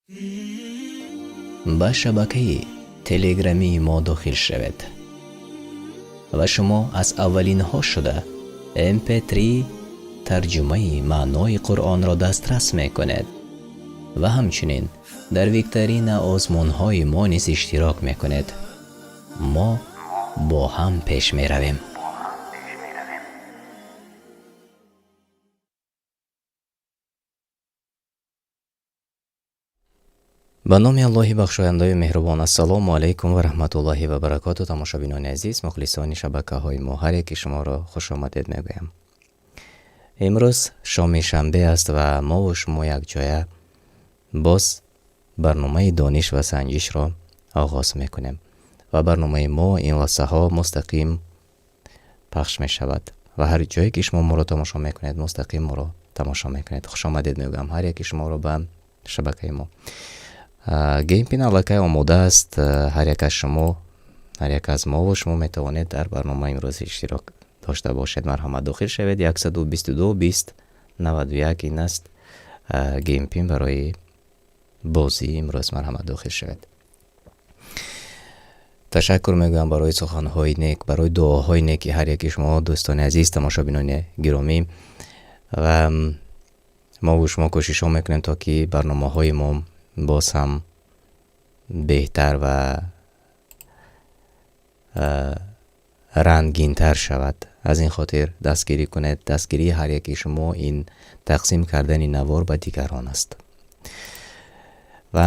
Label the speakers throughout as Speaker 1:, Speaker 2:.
Speaker 1: Ба шабакаи телеграмии мо дохил шавед ва шумо аз аввалинҳо шуда mp3 тарҷумаи маънои Қуръонро дастрас мекунед ва ҳамчунин дар викторина озмунҳои мо низ иштирок мекунед. Мо бо ҳам пеш меравем. Ба номи Аллоҳи бахшояндаю меҳрубон. Ассалому алайкум ва раҳматуллоҳи ва баракоту. Тамошобинони азиз, мухлисони шабакаҳои мо, ҳар яке шуморо хушомадед мегӯям. Имрӯз шоми шанбе аст ва мову шумо якҷоя боз барномаи дониш ва санҷишро оғоз мекунем. Ва барномаи мо ин лаҳзаҳо мустақим пахш мешавад ва ҳар ҷое ки шумо моро тамошо мекунед, мустақим моро тамошо мекунед. Хушомадед мегӯям ҳар яке шуморо ба шабакаи мо. Game pin аллакай омода аст. Ҳар як аз шумо, ҳар як аз мову шумо метавонед дар барномаи имрӯз иштирок дошта бошед. Марҳамат, дохил шавед. 122 20 91 ин аст game pin барои бозии имрӯз. Марҳамат, дохил шавед. Ташаккур мегӯям барои суханҳои нек, барои дуоҳои неки ҳар яки шумо, дӯстони азиз, тамошобинони гиромӣ. Ва мову шумо кӯшишҳо мекунем, то ки барномаҳои мо боз ҳам беҳтар ва рангинтар шавад. Аз ин хотир дастгирӣ кунед. Дастгирии ҳар яки шумо ин тақсим кардани навор ба дигарон аст. Ва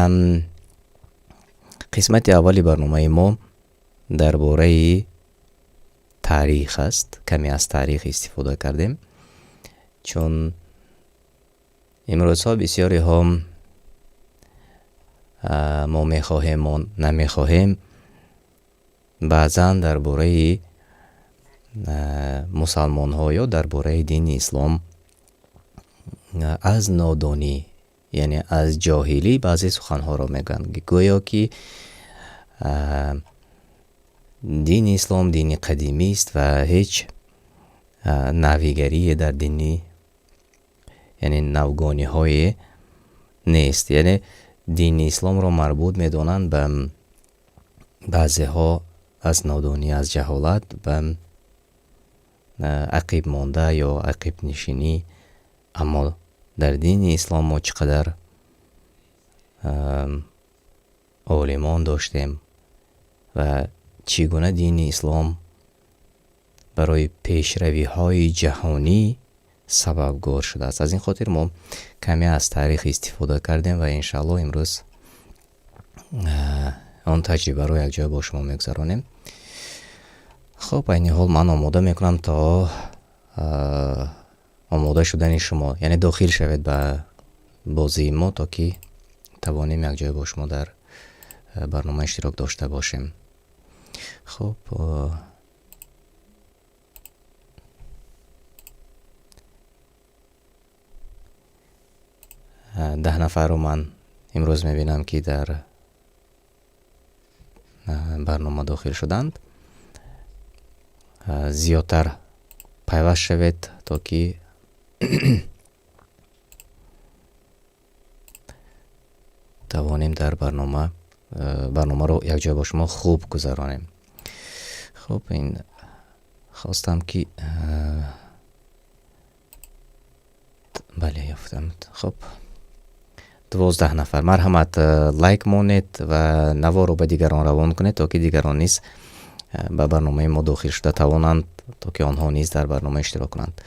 Speaker 1: қисмати аввали барномаи мо дар бораи таърих аст. Каме аз таърих истифода кардем, чун имрӯзҳо бисёриҳо, мо мехоҳем, мо намехоҳем, баъзан дар бораи мусалмонҳо ё дар бораи дини ислом аз нодонӣ, яъне аз ҷоҳилӣ баъзе суханҳоро мегӯянд, гӯё ки дини ислом дини қадимист ва ҳеҷ навигарие дар дини, яъне навгониҳое нест. Яъне дини исломро марбут медонанд ба баъзеҳо аз нодонӣ, аз ҷаҳолат ба ақиб монда ё ақибнишинӣ. Аммо дар дини ислом мо чӣ қадар олимон доштем ва чӣ гуна дини ислом барои пешравиҳои ҷаҳонӣ сабабгор шудааст. Аз ин хотир мо каме аз таърих истифода кардем ва иншааллоҳ имрӯз он таҷрибаро якҷоя бо шумо мегузаронем. Хуб, айни ҳол ман омода мекунам то омода шудани шумо, яъне дохил шавед ба бозии мо, то ки тавонем якҷоя бо шумо дар барнома иштирок дошта бошем. Хуб, 10 нафарро ман имрӯз мебинам, ки дар барнома дохил шуданд. Зиёдтар пайваст шавед, то ки тавонем дар барномаро якҷоя бо шумо хуб гузаронем. Хуб, ин хостам ки, бале, ёфтам. Хуб, 12 нафар, марҳамат, лайк монед ва наворро ба дигарон равон кунед, то ки дигарон низ ба барномаи мо дохил шуда тавонанд, то ки онҳо низ дар барнома иштирок кунанд.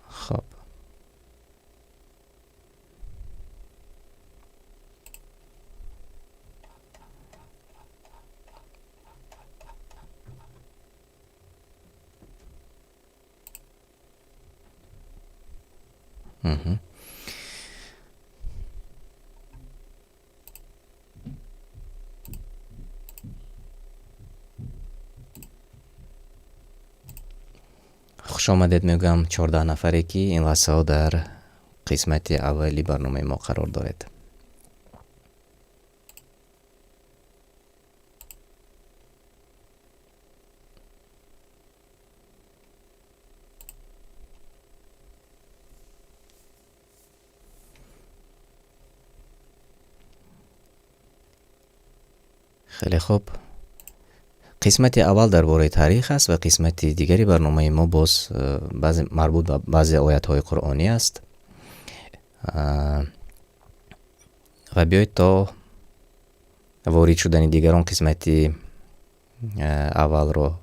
Speaker 1: Хуб, хуш омадед мегӯям 14 нафаре, ки ин лаҳзаҳо дар қисмати аввали барномаи мо қарор доред. Хеле хуб, қисмати аввал дар бораи таърих аст ва қисмати дигари барномаи мо боз баъзе марбут ба баъзе оятҳои қуръонӣ аст. Ва биёед то ворид шудани дигарон қисмати аввалро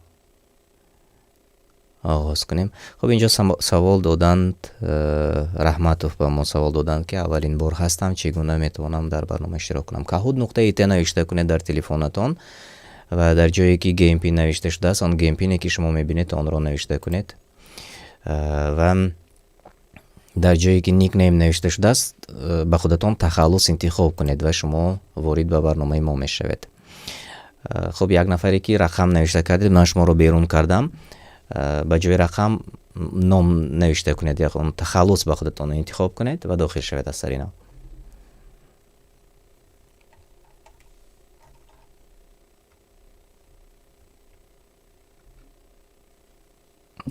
Speaker 1: оғоз кунем. Хуб, инҷо савол доданд, Раҳматов ба мо савол доданд, ки аввалин бор ҳастам, чӣ гуна метавонам дар барнома иштирок кунам? Kahoot.it навишта кунед дар телефонатон ва дар ҷое ки Game Pin навишта шудааст, он Game Pin ки шумо мебинед, онро навишта кунед. Ва дар ҷое ки nickname навишта шудааст, ба худатон тахаллус интихоб кунед ва шумо ворид ба барномаи мо мешавед. Хуб, як нафаре ки рақам навишта кардед, ман шуморо берун кардам. Ба ҷои рақам ном навишта кунед, ё он тахаллус ба худатон интихоб кунед ва дохил шавед аз сари нав.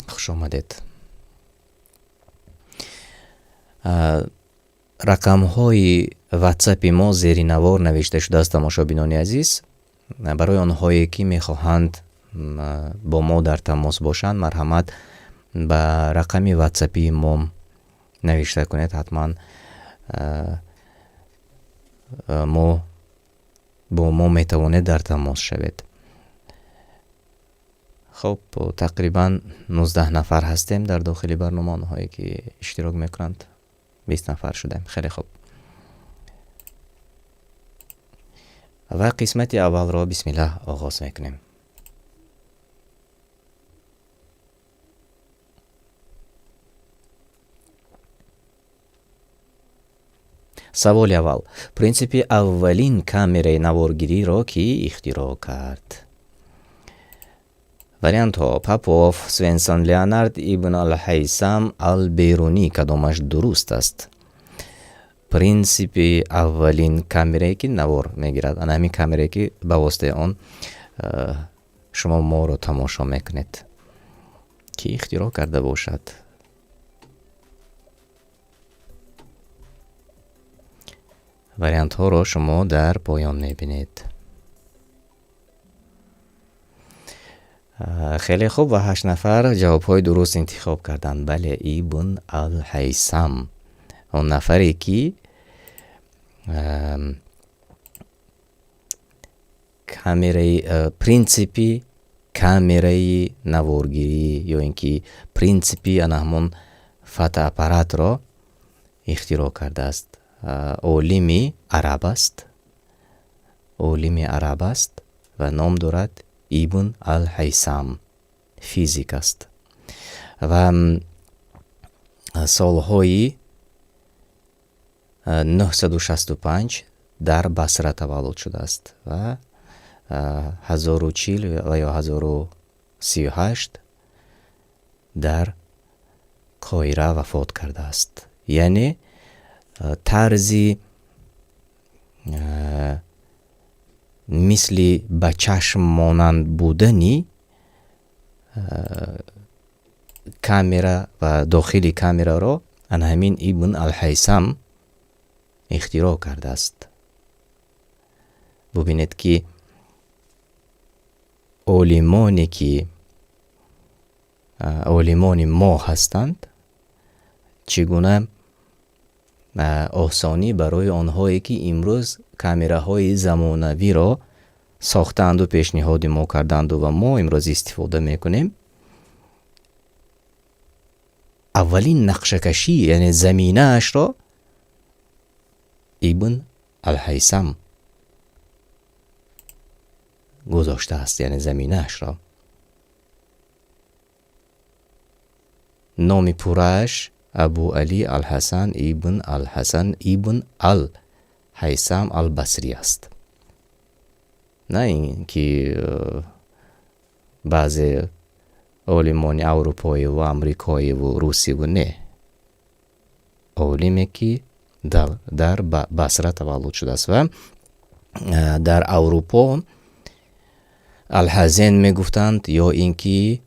Speaker 1: Хуш омадед. Рақамҳои ватсапи мо зери навор навишта шудааст, тамошобинони азиз. Барои онҳое ки мехоҳанд бо мо дар тамос бошанд, марҳамат ба рақами ватсапии мо навишта кунед. Ҳатман мо бо мо метавонед дар тамос шавед. Хуб, тақрибан 19 нафар ҳастем дар дохили барнома, онҳое ки иштирок мекунанд. 20 нафар шудем. Хеле хуб. Ва қисмати аввалро бисмиллаҳ оғоз мекунем. Саволи аввал. Принсипи аввалин камераи наворгириро кӣ ихтироъ кард? Вариантҳо: Попов, Свенсон Леонард, Ибн Алҳайсам, Алберунӣ. Кадомаш дуруст аст? Принсипи аввалин камерае ки навор мегирад, ана ҳамин камерае ки ба воситаи он шумо моро тамошо мекунед, кӣ ихтироъ карда бошад? Вариантҳоро шумо дар поён мебинед. Хеле хуб, ва 8 нафар ҷавобҳои дуруст интихоб карданд. Бале, Ибн Алҳайсам, он нафаре ки камераи, принсипи камераи наворгирӣ ё ин ки принсипи ана ҳамон фотоаппаратро ихтироъ кардааст. Олими араб аст, олими араб аст ва ном дорад Ибн Алҳайсам, физик аст ва солҳои 965 дар Басра таваллуд шудааст ва 1040 ва ё 1038 дар Қоҳира вафот кардааст. Яъне тарзи мисли ба чашм монанд будани камера ва дохили камераро ана ҳамин Ибн Алҳайсам ихтироъ кардааст. Бубинед ки олимоне ки олимони мо ҳастанд, чӣ гуна осонӣ барои онҳое ки имрӯз камераҳои замонавиро сохтаанду пешниҳоди мо карданду ва мо имрӯз истифода мекунем, аввалин нақшакашӣ, яъне заминаашро Ибн Алҳайсам гузоштааст, яъне заминаашро. Номи пуррааш Абу Али Алҳасан ибн Алҳасан ибн Ал-Ҳайсам Албасрӣ аст. На ин ки баъзе олимони аврупоиву амрикоиву русиву, не, олиме ки дар Басра таваллуд шудааст ва дар Аврупо Алҳазен мегуфтанд ё ин ки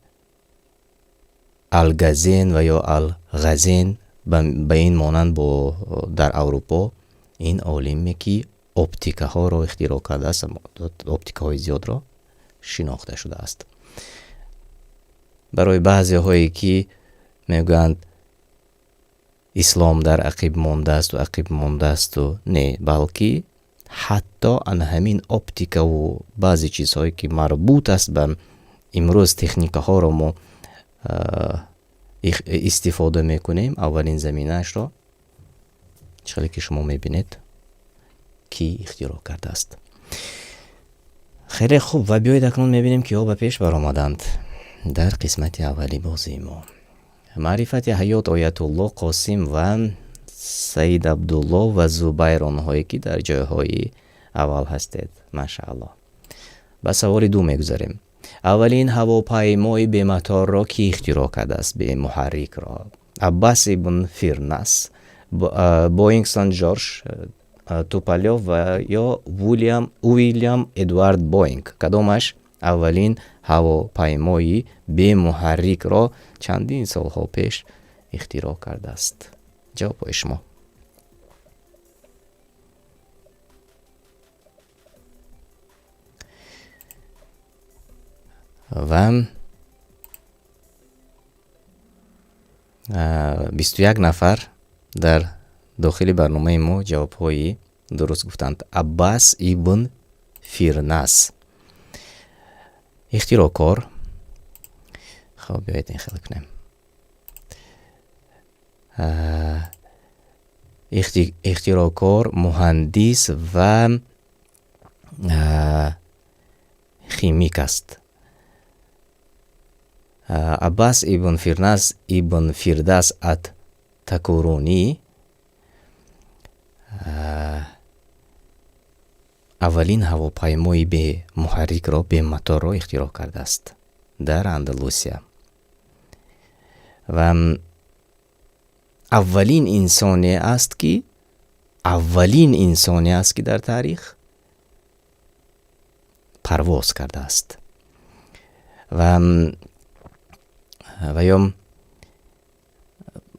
Speaker 1: Алгазен ва ё Алғазен, ба ин монанд бо дар Аврупо ин олиме ки Оптикаҳоро ихтироъ кардааст, оптикаҳои зиёдро шинохта шудааст. Барои баъзеҳое, ки мегӯянд, ислом дар ақиб мондаасту ақиб мондаасту, не, балки ҳатто ана ҳамин оптикаву баъзе чизҳое, ки марбут аст ба имрӯз техникаҳоро мо истифода мекунем, аввалин заминаашро, чӣ хеле ки шумо мебинед, кӣ ихтироъ кардааст. Хеле хуб, ва биёед, акнун мебинем, киҳо ба пеш баромаданд дар қисмати аввали бозии мо. Маърифати Ҳаёт, Оятулло Қосим ва Саид Абдулло ва Зубайр, онҳое ки дар ҷойҳои аввал ҳастед, машааллоҳ. Ба саволи ду мегузарем. Аввалин ҳавопаймои бематорро кӣ ихтироъ кардааст, бемуҳаррикро? Аббас ибн Фирнас, Боинг Сан Жорж, Туполев ва ё Уилям Эдуард Боинг. Кадомаш аввалин ҳавопаймои бемуҳаррикро чандин солҳо пеш ихтироъ кардааст? Ҷавобҳои шумо. Ва 21 нафар дар дохили барномаи мо ҷавобҳои дуруст гуфтанд. Аббас ибн Фирнас ихтироъкор. Хоб, биёед, ин хеле кунем. Ихтироъкор, муҳандис ва химик аст. Аббас ибн Фирнас ибн Фирдас ат Такурунӣ аввалин ҳавопаймои бемуҳаррикро, бемоторро ихтироъ кардааст дар Андалусия ва аввалин инсоне аст, ки дар таърих парвоз кардааст. Ва ё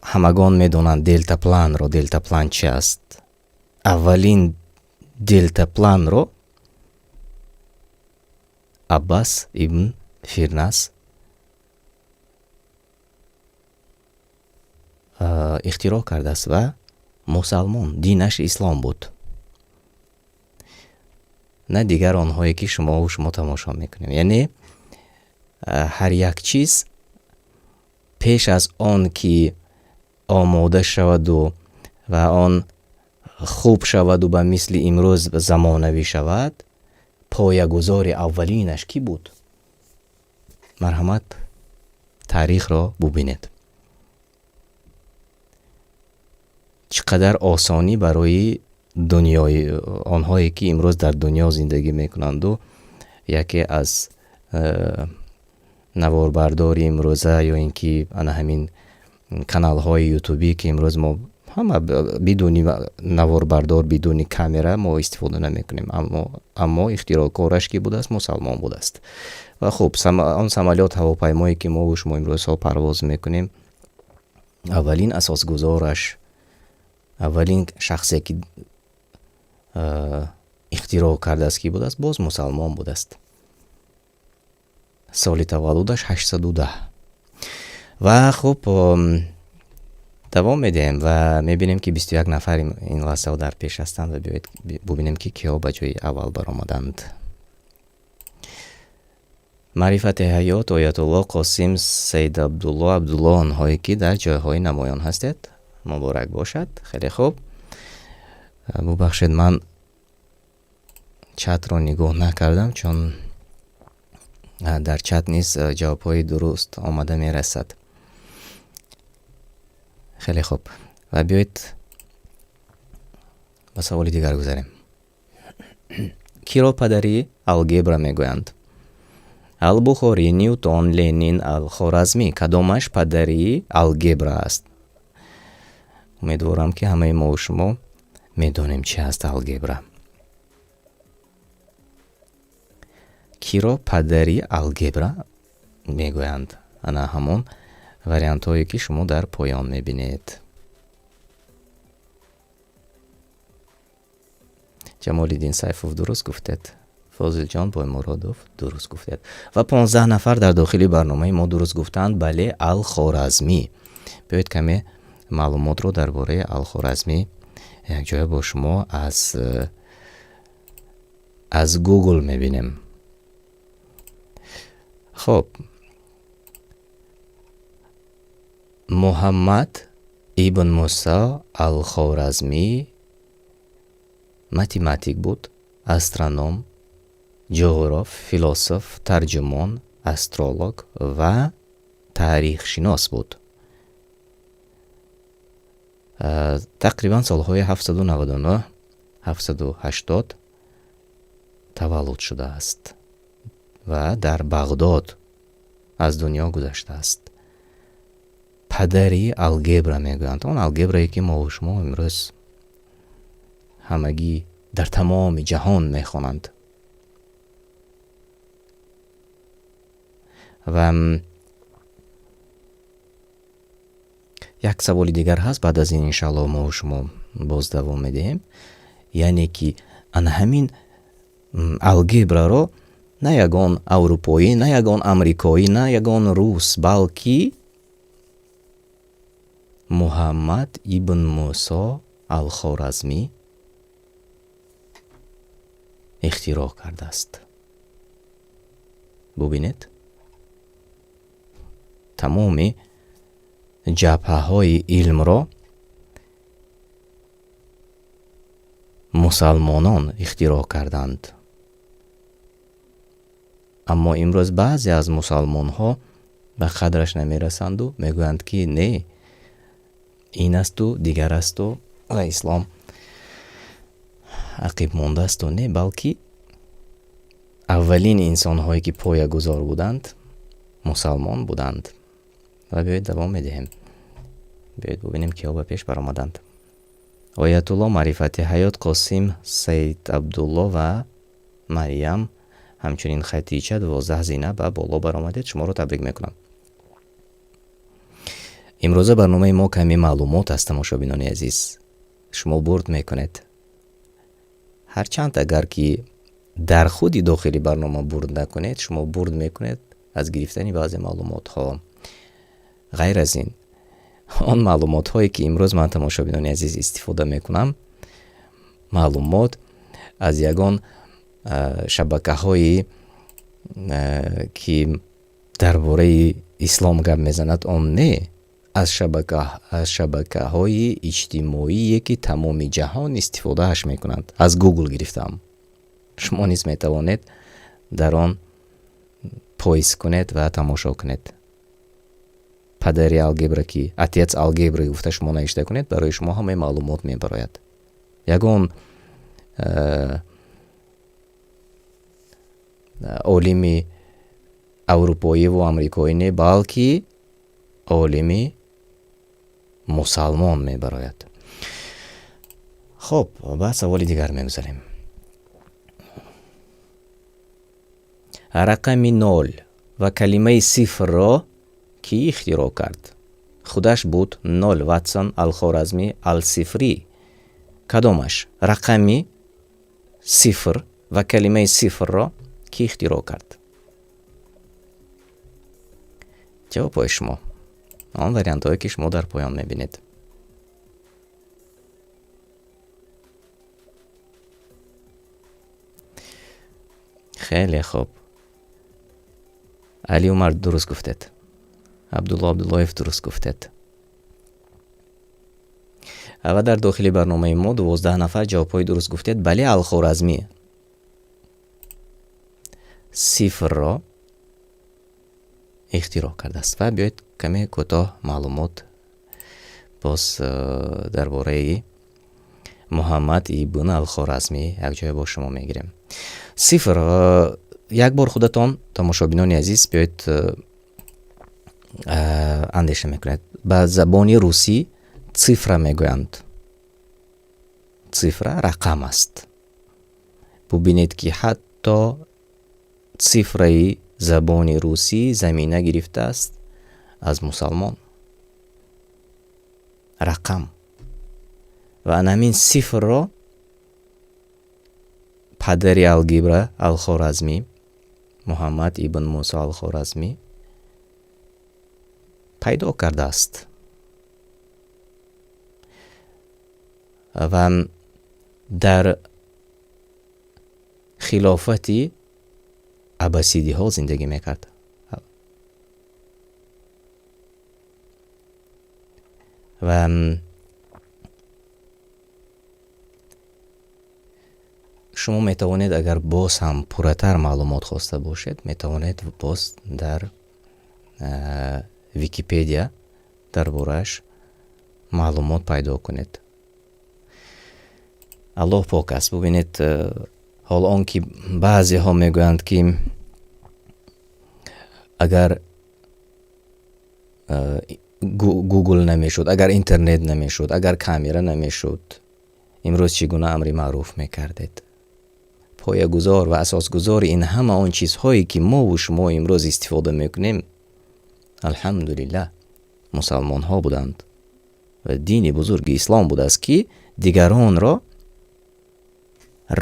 Speaker 1: ҳамагон медонанд делтапланро. Делтаплан чи аст? Аввалин делтапланро Аббас ибн Фирнас ихтироъ кардааст ва мусалмон, динаш ислом буд, на дигар онҳое, ки шумову шумо тамошо мекунем. Яъне ҳар як чиз пеш аз он ки омода шаваду ва он хуб шаваду ба мисли имрӯз замонавӣ шавад, поягузори аввалинаш кӣ буд? Марҳамат, таърихро бубинед. Чӣ қадар осонӣ барои дунёи онҳое, ки имрӯз дар дунё зиндагӣ мекунанду яке аз наворбардори имрӯза ё ин ки ана ҳамин каналҳои ютубӣ, ки имрӯз мо ҳама бидуни наворбардор, бидуни камера мо истифода намекунем, аммо ихтироъкораш ки будааст? Мусалмон будааст. Ва хуб, он самолёт, ҳавопаймое, ки мову шумо имрӯзҳо парвоз мекунем, аввалин асосгузораш, аввалин шахсе, ки ихтироъ кардааст, ки будааст? Боз мусалмон будааст. Соли таваллудаш 810. Ва хуб, давом медиҳем ва мебинем, ки 21 нафар ин лаҳзаҳо дар пеш ҳастанд. Ва биёед, бубинем, ки киҳо ба ҷои аввал баромаданд. Маърифати Ҳаёт, Оятулло Қосим, Саид Абдулло, Абдулло, онҳое ки дар ҷойҳои намоён ҳастед, муборак бошад. Хеле хуб. Бубахшед, ман чатро нигоҳ накардам, чун дар чат низ ҷавобҳои дуруст омада мерасад. Хеле хуб, ва биёед, ба саволи дигар гузарем. Киро падари алгебра мегӯянд? Албухорӣ, Нютон, Ленин, Алхоразмӣ. Кадомаш падари алгебра аст? Умедворам, ки ҳамаи мову шумо медонем, чи аст алгебра. Киро падари алгебра мегӯянд? Ана ҳамон вариантҳое, ки шумо дар поён мебинед. Ҷамолиддин Сайфов, дуруст гуфтед. Фозилҷон Боймуродов, дуруст гуфтед. Ва 15 нафар дар дохили барномаи мо дуруст гуфтанд. Бале, Алхоразмӣ. Биёед, каме маълумотро дар бораи Алхоразмӣ якҷоя бо шумо аз Google мебинем. Хоб, Муҳаммад ибн Мусо Алхоразмӣ математик буд, астроном, ҷуғроф, философ, тарҷумон, астролог ва таърихшинос буд. Тақрибан солҳои 799, 780 таваллуд шудааст ва дар Бағдод аз дунё гузаштааст. Падари алгебра мегӯянд, он алгебрае, ки мову шумо имрӯз ҳамагӣ дар тамоми ҷаҳон мехонанд. Ва як саволи дигар ҳаст, баъд аз ин, иншааллоҳ, мову шумо боз давом медиҳем. Яъне ки ана ҳамин алгебраро на ягон аврупоӣ, на ягон амрикоӣ, на ягон рус, балки Муҳаммад ибн Мусо Алхоразмӣ ихтироъ кардааст. Бубинед, тамоми ҷабҳаҳои илмро мусалмонон ихтироъ карданд. Аммо имрӯз баъзе аз мусалмонҳо ба қадраш намерасанду мегӯянд, ки не, ин асту дигар асту ва ислом ақиб мондаасту. Не, балки аввалин инсонҳое, ки поягузор буданд, мусалмон буданд. Ва биёед, давом медиҳем. Биёед, бубинем, киҳо ба пеш баромаданд. Оятулло, Маърифати Ҳаёт, Қосим, Саид Абдулло ва Марьям, ҳамчунин Хатича 12 зина ба боло баромадед. Шуморо табрик мекунам. Имрӯза барномаи мо каме маълумот аст, тамошобинони азиз. Шумо бурд мекунед. Ҳарчанд агар ки дар худи дохили барнома бурд накунед, шумо бурд мекунед аз гирифтани баъзе маълумотҳо. Ғайр аз ин, он маълумотҳое, ки имрӯз ман, тамошобинони азиз, истифода мекунам, маълумот аз ягон шабакаҳои, ки дар бораи ислом гап мезанад, он не, аз шабакаҳои иҷтимоие, ки тамоми ҷаҳон истифодааш мекунанд, аз Google гирифтам. Шумо низ метавонед дар он поиск кунед ва тамошо кунед. Падари алгебра, ки отец алгебры гуфта шумо навишта кунед, барои шумо ҳамаи маълумот мебарояд. Ягон олими аврупоиву амрикоӣ не, балки олими мусалмон мебарояд. Хуб, ба саволи дигар мегузарем. Рақами нол ва калимаи сифрро кӣ ихтироъ кард? Худаш буд, нол, Ватсон, Алхоразмӣ, Алсифрӣ. Кадомаш? Рақами сифр ва калимаи сифрро кӣ ихтироъ кард? Ҷавобҳои шумо, он вариантҳое, ки шумо дар поён мебинед. Хеле хуб. Али Умар, дуруст гуфтед. Абдулло Абдуллоев, дуруст гуфтед. Ва дар дохили барномаи мо 12 нафар ҷавобҳои дуруст гуфтед. Бале, Алхоразмӣ сифрро ихтироъ кардааст. Ва биёед, каме кӯтоҳ маълумот боз дар бораи Муҳаммад ибн Алхоразмӣ якҷоя бо шумо мегирем. Сифр, як бор худатон, тамошобинони азиз, биёед, андеша мекунед. Ба забони русӣ цифра мегӯянд. Цифра рақам аст. Бубинед, ки ҳатто цифраи забони русӣ замина гирифтааст аз мусалмон. Рақам ва ана ҳамин сифрро Падари алгебра Алхоразмӣ, Муҳаммад ибн Мусо Алхоразмӣ пайдо кардааст. Ва дар хилофати аббасидиҳо зиндагӣ мекард. Ва шумо метавонед, агар боз ҳам пурратар маълумот хоста бошед, метавонед боз дар Википедия дар борааш маълумот пайдо кунед. Аллоҳ пок аст. Бубинед, ҳол он ки баъзеҳо мегӯянд, ки агар Гугл намешуд, агар интернет намешуд, агар камера намешуд, имрӯз чӣ гуна амри маъруф мекардед? Поягузор ва асосгузори ин ҳама он чизҳое ки мову шумо имрӯз истифода мекунем, алҳамдулиллаҳ, мусалмонҳо буданд ва дини бузурги ислом будааст, ки дигаронро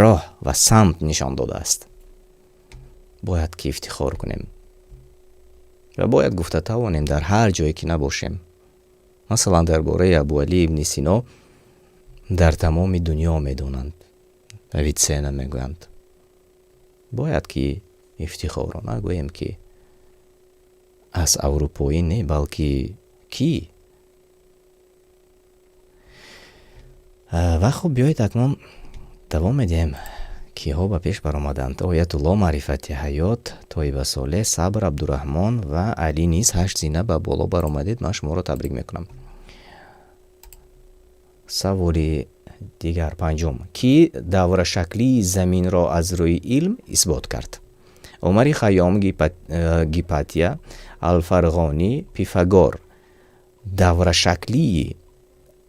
Speaker 1: роҳ ва самт нишон додааст. Бояд ки ифтихор кунем ва бояд гуфта тавонем дар ҳар ҷое ки набошем. Масалан, дар бораи Абуалӣ ибни Сино дар тамоми дунё медонанд, Авиценна мегӯянд. Бояд ки ифтихорона гӯем, ки аз аврупоӣ не, балки кӣ? Ва хуб, биёед акнун давом медиҳем. Киҳо ба пеш баромаданд? Оятулло, Маърифати ҳаёт, Тоиба Солеҳ, Сабр, Абдураҳмон ва Али низ 8 зина ба боло баромадед. Ман шуморо табрик мекунам. Саволи дигар, панҷум. Кӣ даврашаклии заминро аз рӯи илм исбот кард? Умари Хайём, Гипатия, Алфарғонӣ, Пифагор.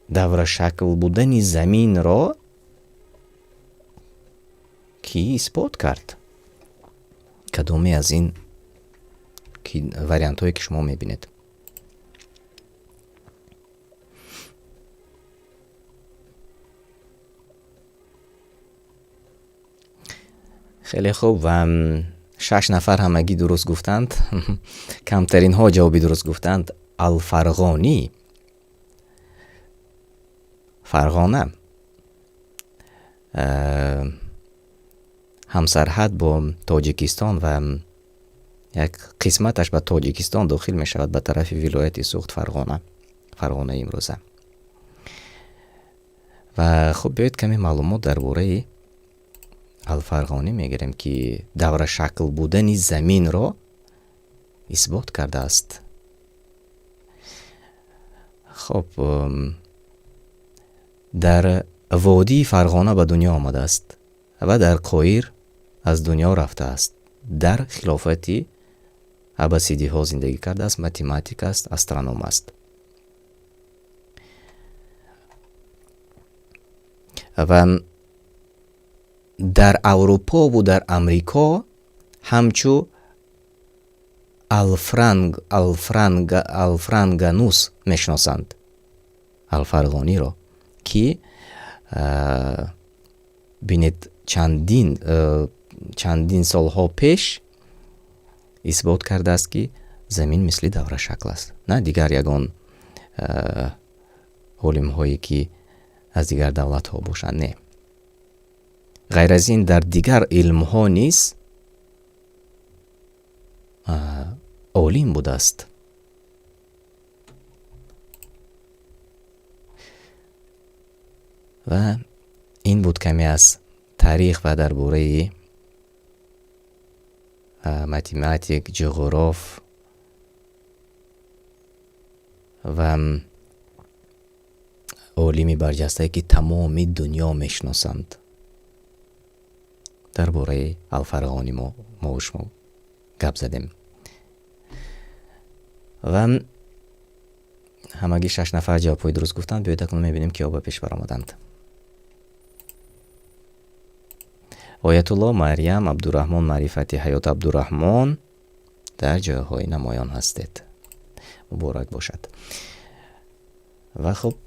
Speaker 1: Даврашакл будани заминро кӣ исбот кард? Кадоме аз ин вариантҳое ки шумо мебинед? Хеле хуб, ва 6 нафар ҳамагӣ дуруст гуфтанд. Камтаринҳо ҷавоби дуруст гуфтанд. Алфарғонӣ, Фарғона, ҳамсарҳад бо Тоҷикистон ва як қисматаш ба Тоҷикистон дохил мешавад ба тарафи вилояти Суғд, Фарғона, Фарғонаи имрӯза. Ва хуб, биёед каме маълумот дар бораи Алфарғонӣ мегирем, ки даврашакл будани заминро исбот кардааст. Хуб, дар водии Фарғона ба дунё омадааст ва дар Қоир аз дунё рафтааст. Дар хилофати аббасидиҳо зиндагӣ кардааст, математик аст, астроном аст. Ва дар Аврупову дар Амрико ҳамчу Алфранганус мешиносанд Алфарғониро, ки бинед, чандин солҳо пеш исбот кардааст, ки замин мисли даврашакл аст. На дигар ягон олимҳое ки аз дигар давлатҳо бошанд, не. Ғайр аз ин дар дигар илмҳо низ олим будааст. Ва ин буд каме аз таърих ва дар бораи математик, ҷуғроф ва олими барҷастае, ки тамоми дунё мешиносанд. Дар бораи Алфарғони мо шумо гап задем. Ва ҳамагӣ 6 нафар ҷавобҳои дуруст гуфтанд. Биёед акнун мебинем, киҳо ба пеш баромаданд. Оятулло, Марьям, Абдураҳмон, Маърифати ҳаёт, Абдураҳмон дар ҷойҳои намоён ҳастед. Муборак бошад. Ва хуб,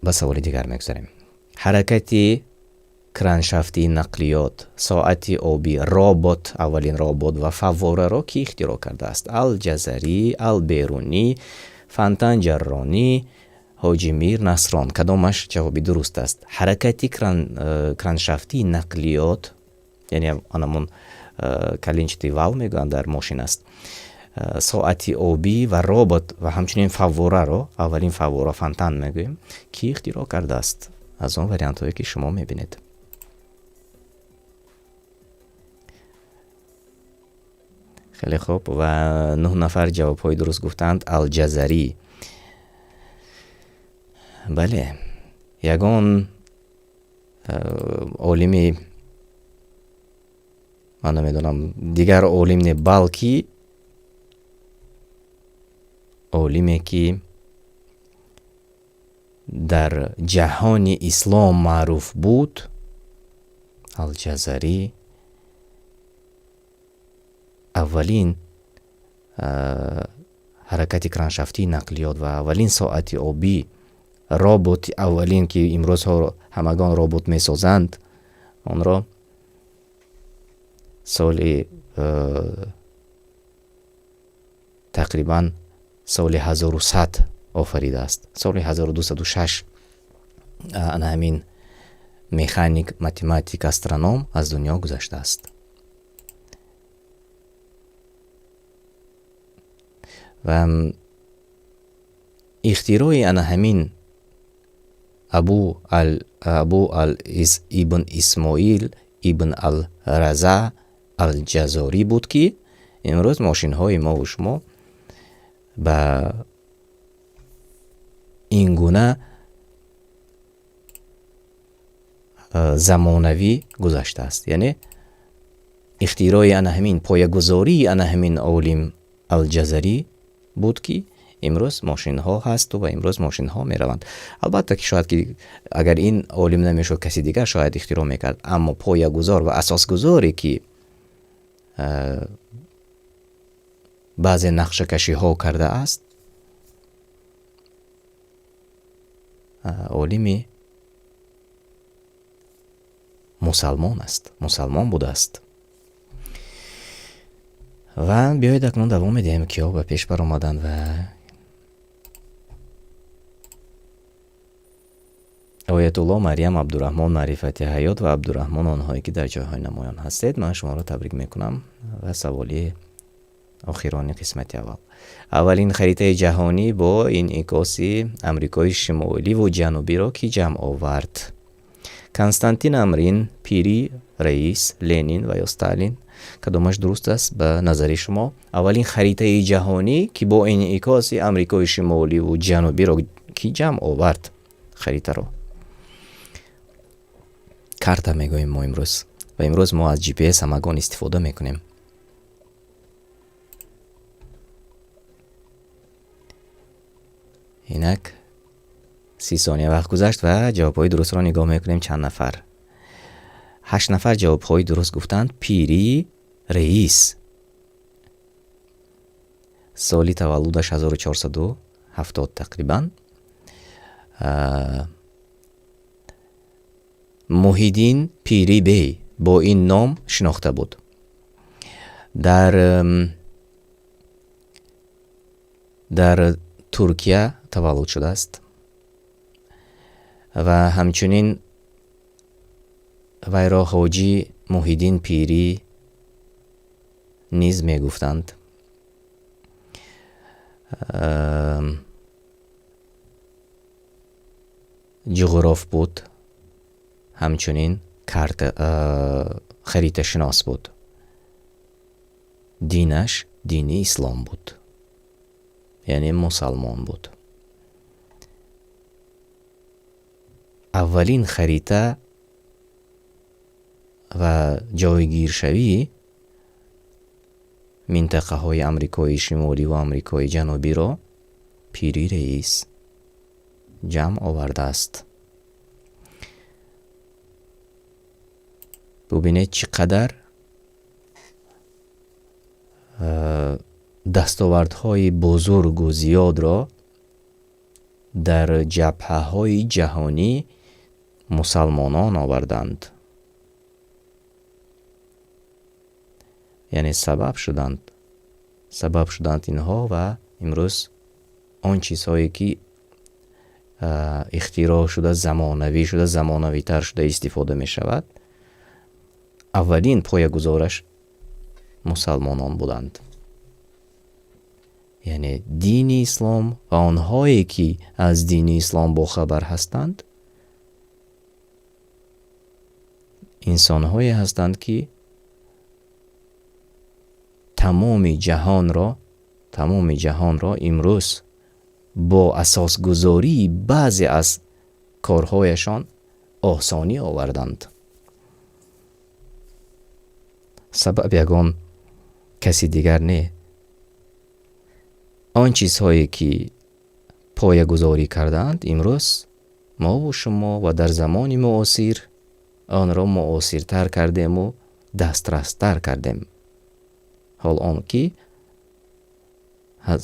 Speaker 1: ба саволи дигар мегузарем. Ҳаракати Краншафти нақлиёт, соати обӣ, робот, аввалин робот ва фаввораро кӣ ихтироъ кардааст? Алҷазарӣ, Алберунӣ, Фонтан Ҷарронӣ, Ҳоҷи Мир Насрон. Кадомаш ҷавоби дуруст аст? Ҳаракати краншафти нақлиёт, яъне анамон коленчатый вал мегӯянд, дар мошин аст, соати обӣ ва робот ва ҳамчунин фаввораро, аввалин фаввора, фонтан мегӯем, кӣ ихтироъ кардааст? Аз он вариантҳое ки шумо мебинед. Хеле хуб, ва 9 нафар ҷавобҳои дуруст гуфтанд. Алҷазарӣ. Бале, ягон олими, ман намедонам, дигар олим не, балки олиме ки дар ҷаҳони ислом маъруф буд, Алҷазарӣ, аввалин ҳаракати краншафтии нақлиёт ва аввалин соати обӣ, роботи аввалин, ки имрӯзҳо ҳамагон робот месозанд, онро соли тақрибан соли 1100 офаридааст. Соли 1206 ана ҳамин механик, математик, астроном аз дунё гузаштааст. Ва ихтирои ана ҳамин Абу ал ибн Исмоил ибн ал Раза ал-Ҷазорӣ буд, ки имрӯз мошинҳои мову шумо ба ин гуна замонавӣ гузаштааст. Яъне ихтирои ана ҳамин, поягузории ана ҳамин олим Алҷазарӣ буд, ки имрӯз мошинҳо ҳасту ва имрӯз мошинҳо мераванд. Албатта ки шояд ки агар ин олим намешуд, каси дигар шояд ихтироъ мекард, аммо поягузор ва асосгузоре ки баъзе нақшакашиҳо кардааст, олими мусалмон аст, мусалмон будааст. Ва биёед акнун давом медиҳем, киҳо ба пеш баромаданд ва Оятулло, Марьям, Абдураҳмон, Маърифати ҳаёт ва Абдураҳмон, онҳое ки дар ҷойҳои намоён ҳастед, ман шуморо табрик мекунам. Ва саволи охирони қисмати аввал. Аввалин харитаи ҷаҳонӣ бо инъикоси Амрикои Шимоливу Ҷанубиро кӣ ҷамъ овард? Константин Амрин, Пири Раис, Ленин ва ё Сталин? Кадомаш дуруст аст ба назари шумо? Аввалин харитаи ҷаҳонӣ ки бо инъикоси Амрикои Шимоливу Ҷанубиро кӣ ҷамъ овард? Харитаро. Карта мегӯем мо имрӯз. Ва имрӯз мо аз GPS ҳамагон истифода мекунем. Инак 30 сония вақт гузашт ва ҷавобҳои дурустро нигоҳ мекунем. Чанд нафар? 8 нафар ҷавобҳои дуруст гуфтанд. Пири Раис. Соли таваллудаш 1470 тақрибан. Муҳиддин Пири Бей бо ин ном шинохта буд. Дар Туркия таваллуд шудааст ва ҳамчунин вайро Ҳоҷи Муҳиддин Пирӣ низ мегуфтанд. Ҷуғроф буд, ҳамчунин карта, хариташинос буд. Динаш дини ислом буд, яъне мусалмон буд. Аввалин харита ва ҷойгиршавии минтақаҳои Амрикои Шимолӣ ва Амрикои Ҷанубиро Пири Раис ҷамъ овардааст. Бубинед, чӣ қадар дастовардҳои бузургу зиёдро дар ҷабҳаҳои ҷаҳонӣ мусалмонон оварданд. Яъне сабаб шуданд, сабаб шуданд инҳо ва имрӯз он чизҳое ки ихтироъ шуда, замонавӣ шуда, замонавитар шуда истифода мешавад, аввалин поягузораш мусалмонон буданд. Яъне дини ислом ва онҳое ки аз дини ислом бохабар ҳастанд, инсонҳое ҳастанд ки тамоми ҷаҳонро имрӯз бо асосгузории баъзе аз корҳояшон осонӣ оварданд. Сабаб ягон каси дигар не. Он чизҳое ки поягузорӣ кардаанд, имрӯз мову шумо ва дар замони муосир онро муосиртар кардему дастрастар кардем. Ҳол он ки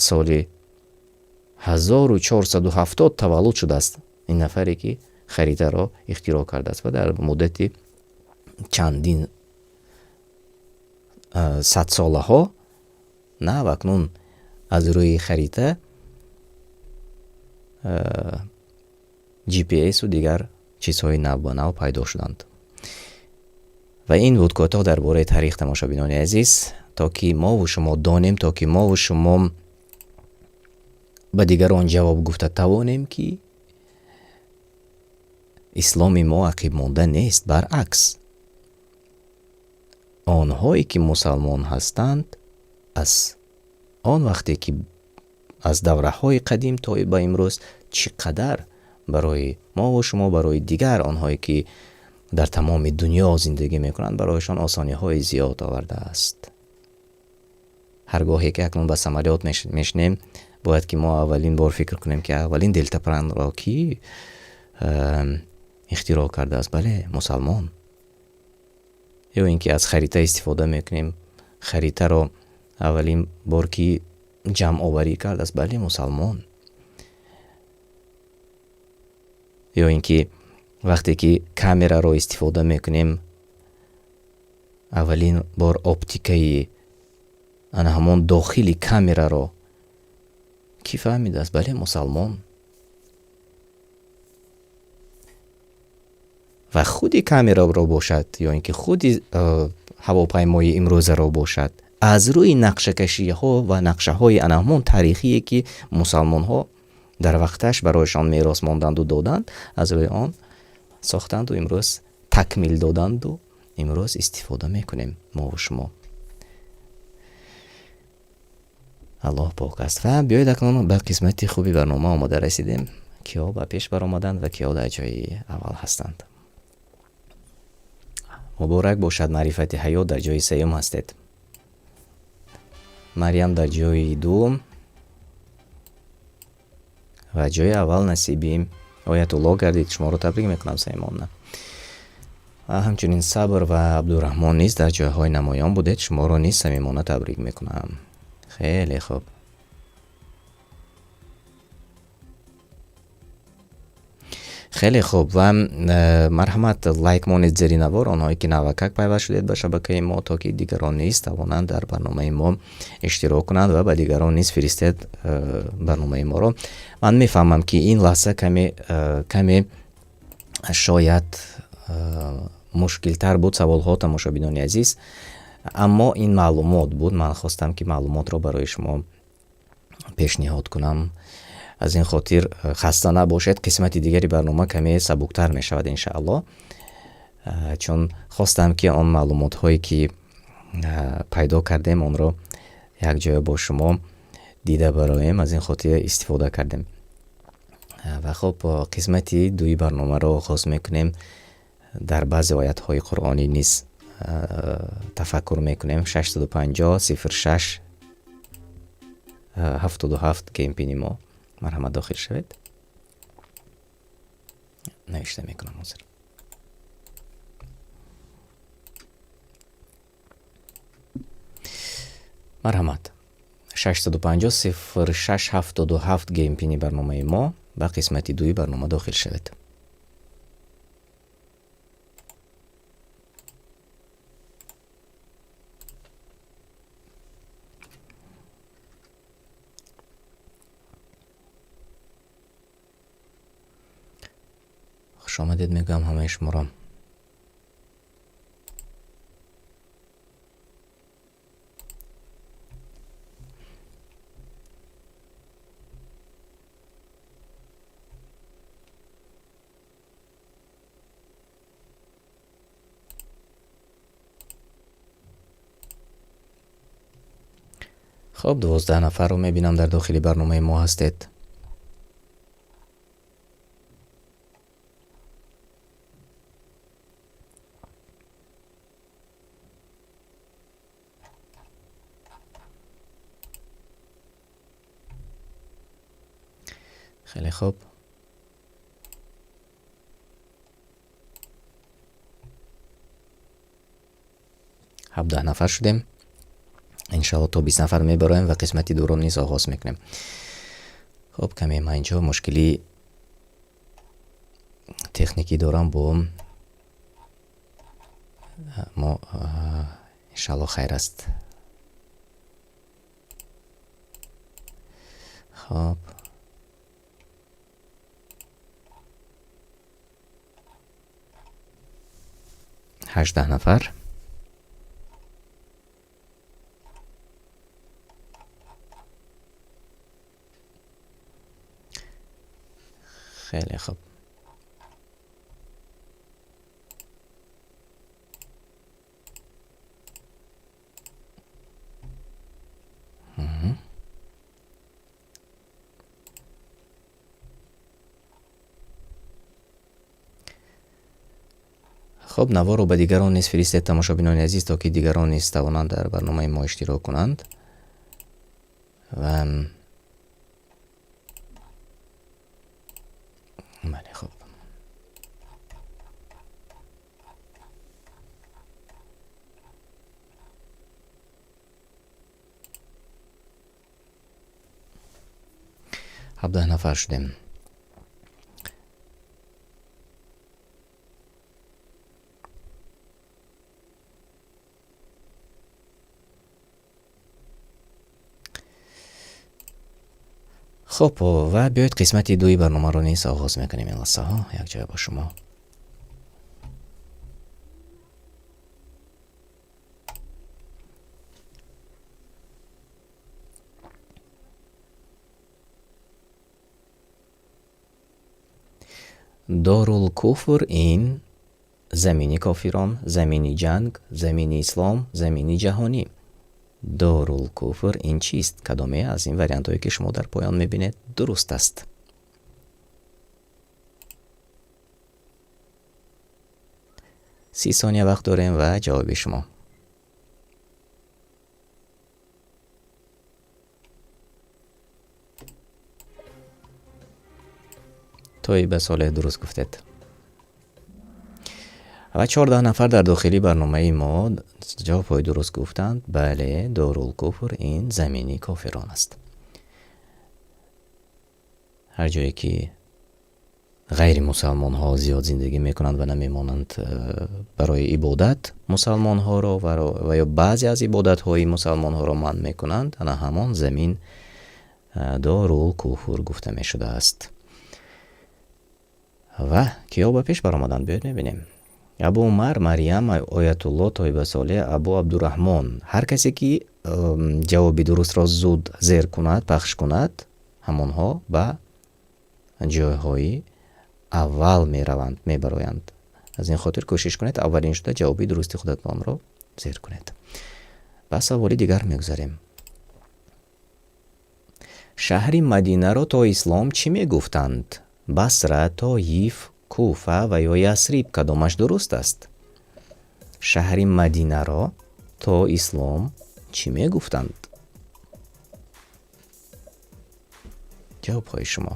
Speaker 1: соли 1470 таваллуд шудааст ин нафаре ки харитаро ихтироъ кардааст ва дар муддати чандин садсолаҳо нав акнун аз рӯи харита GPS-у дигар чизҳои нав ба нав пайдо шуданд. Ва ин буд кӯтоҳ дар бораи таърих, тамошобинони азиз, то ки мову шумо донем, то ки мову шумо ба дигарон ҷавоб гуфта тавонем, ки исломи мо ақибмонда нест, баръакс. Онҳое ки мусалмон ҳастанд, аз он вақте ки аз давраҳои қадим то ба имрӯз чӣ қадар барои мову шумо, барои дигар онҳое ки дар тамоми дунё зиндагӣ мекунанд, барояшон осониҳои зиёд овардааст. Ҳар гоҳе ки акнун ба самолёт мешинем, бояд ки мо аввалин бор фикр кунем, ки аввалин делтапланро ки ихтироъ кардааст? Бале, мусалмон. Ё ин ки аз харита истифода мекунем, харитаро аввалин бор ки ҷамъоварӣ кардааст? Бале, мусалмон. Ё ин ки вақте ки камераро истифода мекунем, аввалин бор оптикаи ана ҳамон дохили камераро ки фаҳмидааст? Бале, мусалмон. Ва худи камераро бошад, ё ин ки худи ҳавопаймои имрӯзаро бошад, аз рӯи нақшакашиҳо ва нақшаҳои ана ҳамон таърихие ки мусалмонҳо дар вақташ барояшон мерос монданду доданд, аз рӯи он сохтанду имрӯз такмил доданду имрӯз истифода мекунем мову шумо. Аллоҳ пок аст. Ва биёед акнун ба қисмати хуби барнома омода расидем. Киҳо ба пеш баромаданд ва киҳо дар ҷои аввал ҳастанд. Муборак бошад, маърифати ҳаёт дар ҷои сеюм ҳастед. Марьям дар ҷои дуюм ва ҷои аввал насиби Оятуллоҳ гардид. Шуморо табрик мекунам самимона. Ва ҳамчунин Сабр ва Абдураҳмон низ дар ҷойҳои намоён будед. Шуморо низ самимона табрик мекунам. Хеле хуб. Хеле хуб ва марҳамат, лайк монед зери навор, онҳое ки навакак пайваст шудед ба шабакаи мо, то ки дигарон низ тавонанд дар барномаи мо иштирок кунанд ва ба дигарон низ фиристед барномаи моро. Ман мефаҳмам, ки ин лаҳза каме шояд мушкилтар буд саволҳо, тамошобинони азиз, аммо ин маълумот буд. Ман хостам, ки маълумотро барои шумо пешниҳод кунам. Аз ин хотир хаста набошед, қисмати дигари барнома каме сабуктар мешавад иншааллоҳ, чун хостам, ки он маълумотҳое ки пайдо кардем, онро якҷоя бо шумо дида бароем, аз ин хотир истифода кардем. Ва хуб, қисмати дуи барномаро оғоз мекунем. Дар баъзе оятҳои қуръонӣ низ тафаккур мекунем. 650 06 77 кемпини мо. Марҳамат, дохил шавед. Навишта мекунам ҳозир. Марҳамат, 650 06 77 геймпини барномаи мо, ба қисмати дуи барнома дохил шавед. Хушомадед мегӯям ҳамаи шуморо. Хуб, 12 нафарро мебинам дар дохили барномаи мо ҳастед. Хеле хуб. 17 нафар шудем. Иншалло то 20 нафар мебароем ва қисмати дуро низ оғоз мекунем. Хуб, каме ман инҷо мушкили техникӣ дорам бо мо, иншалло хайр аст. Хуб, 18 нафар. Хеле хуб. Хуб, наворро ба дигарон низ фиристед, тамошобинони азиз, то ки дигарон низ тавонанд дар барномаи мо иштирок кунанд. Ва бале, хуб. 17 нафар шудем. Хуб, ва биёед қисмати дуи барномаро низ оғоз мекунем ин лаҳзаҳо якҷоя бо шумо. Дорулкуфр ин замини кофирон, замини ҷанг, замини ислом, замини ҷаҳонӣ. Дорулкуфр ин чист? Кадоме аз ин вариантҳое, ки шумо дар поён мебинед, дуруст аст? 30 сония вақт дорем ва ҷавоби шумо. Тоиба Солеҳ, дуруст гуфтед. Ва 14 нафар дар дохили барномаи мо ҷавобҳои дуруст гуфтанд. Бале, Дорулкуфр ин замини кофирон аст. Ҳар ҷое ки ғайримусалмонҳо зиёд зиндагӣ мекунанд ва намемонанд барои ибодат мусалмонҳоро ва ё баъзе аз ибодатҳои мусалмонҳоро манъ мекунанд, ана ҳамон замин Дорулкуфр гуфта мешудааст. Ва киё ба пеш баромаданд? Биёед мебинем. Абу Умар, Марьям, Оятулло, Тоиба Солеҳ, Абу Абдураҳмон. Ҳар касе ки ҷавоби дурустро зуд зер кунад, пахш кунад, ҳамонҳо ба ҷойҳои аввал мераванд, мебароянд. Аз ин хотир кӯшиш кунед аввалин шуда ҷавоби дурусти худатонро зер кунед. Ба саволи дигар мегузарем. Шаҳри Мадинаро то ислом чӣ мегуфтанд? Басра, Тоиф, Куфа ва ё Ясриб, кадомаш дуруст аст? Шаҳри Мадинаро то ислом чӣ мегуфтанд? Ҷавобҳои шумо.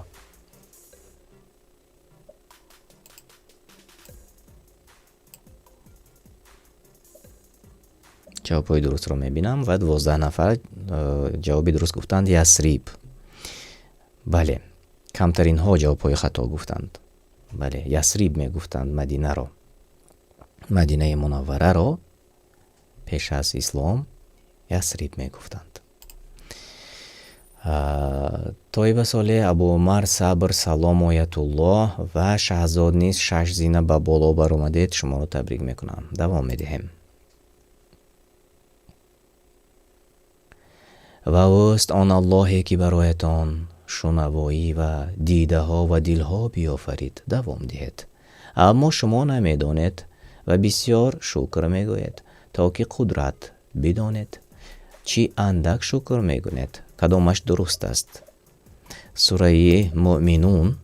Speaker 1: Ҷавобҳои дурустро мебинам ва 12 нафар ҷавоби дуруст гуфтанд: Ясриб. Бале, камтаринҳо ҷавобҳои хато гуфтанд. Бале, Ясриб мегуфтанд Мадинаро. Мадинаи Мунаввараро пеш аз ислом Ясриб мегуфтанд. Тоиба Солеҳ, Абу Умар, Сабр, Салом, Оятуллоҳ ва Шаҳзод низ 6 зина ба боло баромадед. Шуморо табрик мекунам. Давом медиҳем. Ва ӯст он Аллоҳе, ки бароятон шунавоӣ ва дидаҳо ва дилҳо биёфарид. Давом диҳед. Аммо шумо намедонед ва бисёр шукр мегӯед, то ки қудрат бидонед. Чӣ андак шукр мегӯнед? Кадомаш дуруст аст? Сураи Муъминун,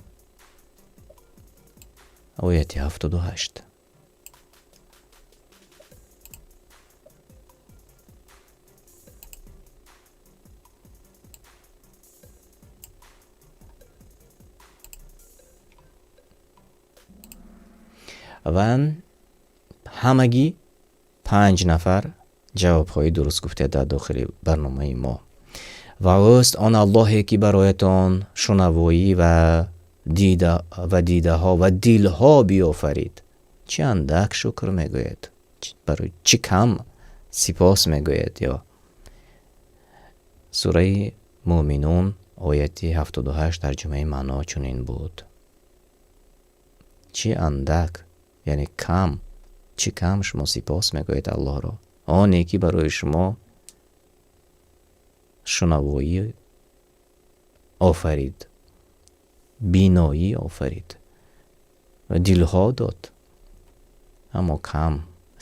Speaker 1: ояти 78. Ва ҳамагӣ 5 нафар ҷавобҳои дуруст гуфтед дар дохили барномаи мо. Ва ӯст он Аллоҳе, ки бароятон шунавоӣ ва дидаҳо ва дилҳо биёфарид. Чӣ андак шукр мегӯед? Барои чӣ кам сипос мегӯед? Ё сураи Муъминун ояти 78 тарҷумаи маъно чунин буд. Чӣ андак, яъне кам, чӣ кам шумо сипос мегӯед Аллоҳро, оне ки барои шумо шунавоӣ офарид, биноӣ офарид ва дилҳо дод, аммо кам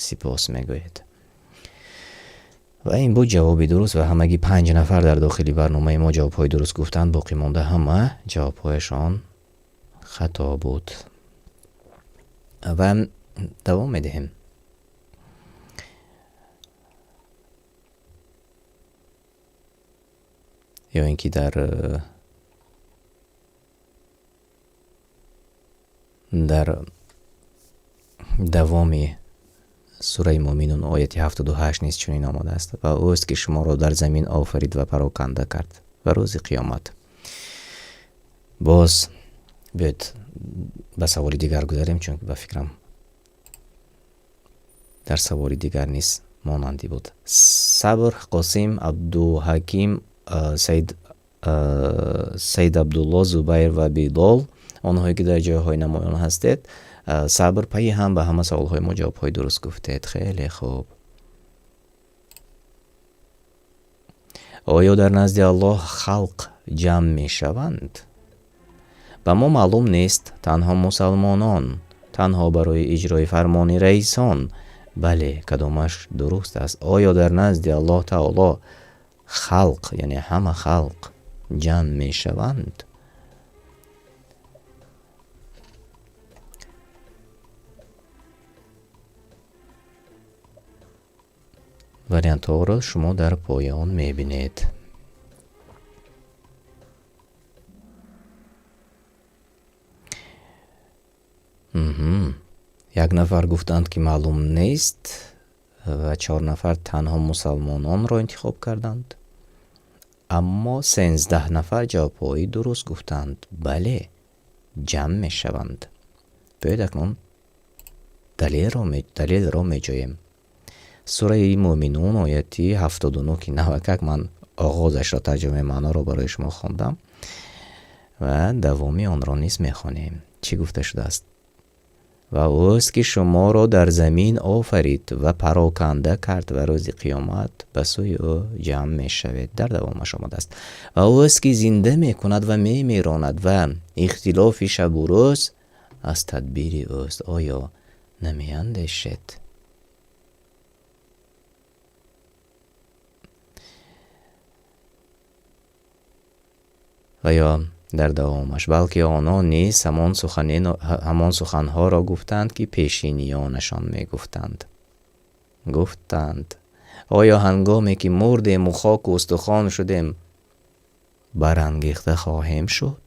Speaker 1: сипос мегӯед. Ва ин буд ҷавоби дуруст ва ҳамагӣ 5 нафар дар дохили барномаи мо ҷавобҳои дуруст гуфтанд. Боқӣ монда ҳама ҷавобҳояшон хато буд. Ва давом медиҳем. Ё ин ки дар давоми сураи Муъминун ояти 78 низ чунин омадааст: ва ӯст, ки шуморо дар замин офарид ва пароканда кард ва рӯзи қиёмат. Боз биёед ба саволи дигар гузарем, чун ба фикрам дар саволи дигар низ монандӣ буд. Сабр, Қосим, Абдуҳаким, Саид Абдулло, Зубайр ва Билол, онҳое ки дар ҷойҳои намоён ҳастед, сабр пайи ҳам ба ҳама саволҳои мо ҷавобҳои дуруст гуфтед. Хеле хуб. Оё дар назди Аллоҳ халқ ҷамъ мешаванд? Ба мо маълум нест, танҳо мусалмонон, танҳо барои иҷрои фармони раисон. Бале, кадомаш дуруст аст? Оё дар назди Аллоҳ таоло халқ, яъне ҳама халқ ҷамъ мешаванд? Вариантҳоро шумо дар поён мебинед. Як нафар гуфтанд, ки маълум нест ва 4 нафар танҳо мусалмононро интихоб карданд. Аммо 13 нафар ҷавобҳои дуруст гуфтанд. Бале, ҷамъ мешаванд. Биёед акнун далелро меҷӯем. Сураи Муъминун ояти 79, ки навакак ман оғозашро, тарҷумаи маъноро барои шумо хондам ва давоми онро низ мехонем. Чӣ гуфта шудааст? Ва ӯст, ки шуморо дар замин офарид ва пароканда кард ва рӯзи қиёмат ба сӯи ӯ ҷамъ мешавед. Дар давомаш омадааст. Ва ӯст, ки зинда мекунад ва мемиронад ва ихтилофи шабу рӯз аз тадбири ӯст. Оё намеандешед? Ва ё дар давомаш, балки онон низ ҳамон суханҳоро гуфтанд, ки пешиниёнашон мегуфтанд. Гуфтанд: оё ҳангоме ки мурдему хоку устухон шудем, барангехта хоҳем шуд?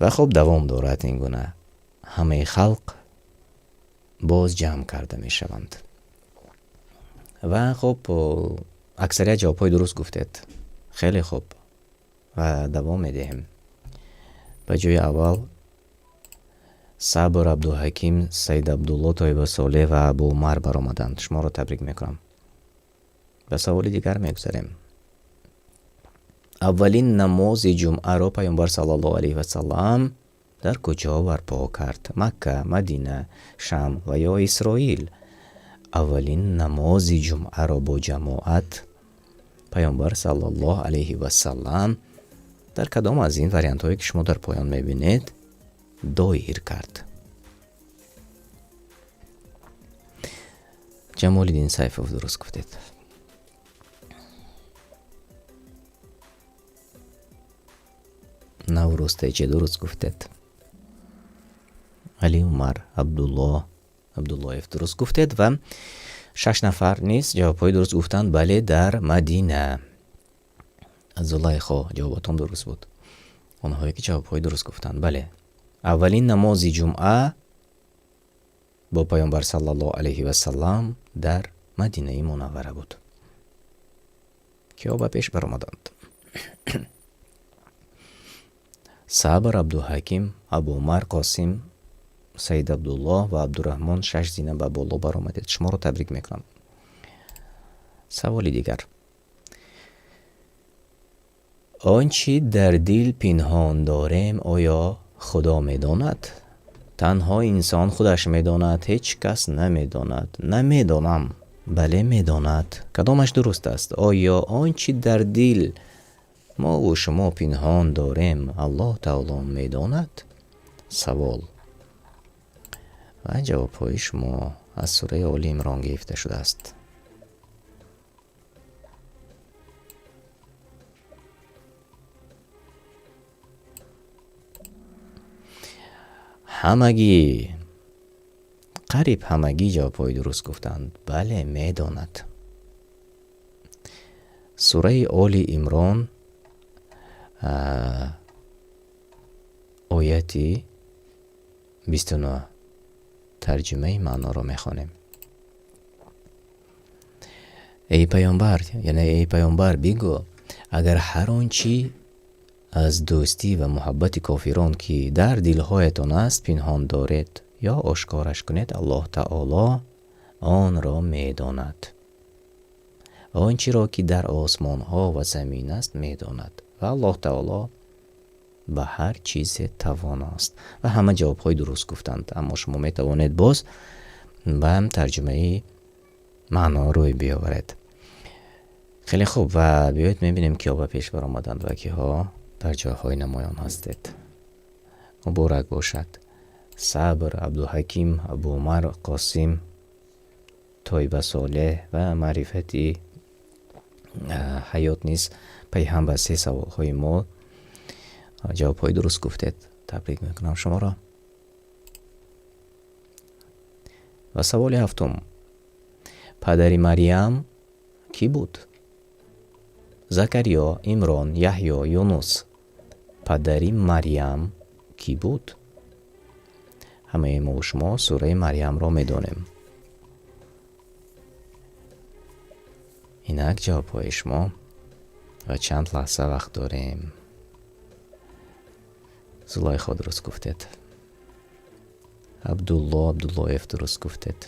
Speaker 1: Ва хуб, давом дорад ин гуна. Ҳамаи халқ боз ҷамъ карда мешаванд. Ва хуб, аксарият ҷавобҳои дуруст гуфтед. Хеле хуб. Ва давом медиҳем. Ба ҷои аввал Сабр, Абдуҳаким, Саид Абдулло, Тоиба Солеҳ ва Абу Умар баромаданд. Шуморо табрик мекунам. Ба саволи дигар мегузарем. Аввалин намози ҷумъаро Пайғамбар саллаллоҳу алайҳи васаллам дар куҷо барпо кард? Макка, Мадина, Шам ва ё Исроил? Аввалин намози ҷумъаро бо ҷамоат Пайғамбар саллаллоҳу алайҳи васаллам дар кадом аз ин вариантҳое, ки шумо дар поён мебинед, доир кард? Ҷамолиддин Сайфов, дуруст гуфтед. Наврӯз Теҷе, дуруст гуфтед. Али Умар Абдулло Абдуллоев, дуруст гуфтед ва шаш нафар низ ҷавобҳои дуруст гуфтанд. Бале, дар Мадина. Зулайхо, ҷавоботон дуруст буд. Онҳое ки ҷавобҳои дуруст гуфтанд, бале, аввалин намози ҷумъа бо Пайғамбар саллаллоҳу алайҳи васаллам дар Мадинаи Мунаввара буд. Киҳо ба пеш баромаданд? Сабр, Абдуҳаким, Абуумар, Қосим, Саид Абдуллоҳ ва Абдураҳмон шаш зина ба боло баромадед. Шуморо табрик мекунам. Саволи дигар. Он чӣ дар дил пинҳон дорем, оё Худо медонад? Танҳо инсон худаш медонад, ҳеҷ кас намедонад. Намедонам. Бале, медонад. Кадомаш дуруст аст? Оё он чӣ дар дил мову шумо пинҳон дорем, Аллоҳ таоло медонад? Савол. Ва ҷавобҳои шумо аз сураи Оли Имрон гирифта шудааст. Ҳамагӣ, қариб ҳамагӣ ҷавобҳои дуруст гуфтанд. Бале, медонад. Сураи Оли Имрон, ояти 29, тарҷумаи маъноро мехонем. Эй Пайғамбар, яъне эй Пайғамбар, бигӯ, агар ҳар он чӣ аз дӯстӣ ва муҳаббати кофирон, ки дар дилҳоятон аст, пинҳон доред ё ошкораш кунед, Аллоҳ таоло онро медонад. Он чиро ки дар осмонҳо ва замин аст, медонад ва Аллоҳ таоло ба ҳар чизе тавоност. Ва ҳама ҷавобҳои дуруст гуфтанд, аммо шумо метавонед боз ба тарҷумаи маъно рӯй биёваред. Хеле хуб, ва биёед мебинем, киҳо ба пеш баромаданд ва киҳо дар ҷойҳои намоён ҳастед. Муборак бошад. Сабр, Абдуҳаким, Абуумар, Қосим, Тойба Солеҳ ва Маърифати ҳаёт низ пайҳам ба се саволҳои мо ҷавобҳои дуруст гуфтед. Табрик мекунам шуморо. Ва саволи ҳафтум. Падари Марьям кӣ буд? Закариё, Имрон, Яҳё, Юнус. Падари Марьям кӣ буд? Ҳамаи мо шумо сураи Марьямро медонем. Инак ҷавобҳои шумо ва чанд лаҳза вақт дорем. Зулайхо, дуруст гуфтед. Абдулло Абдуллоев, дуруст гуфтед.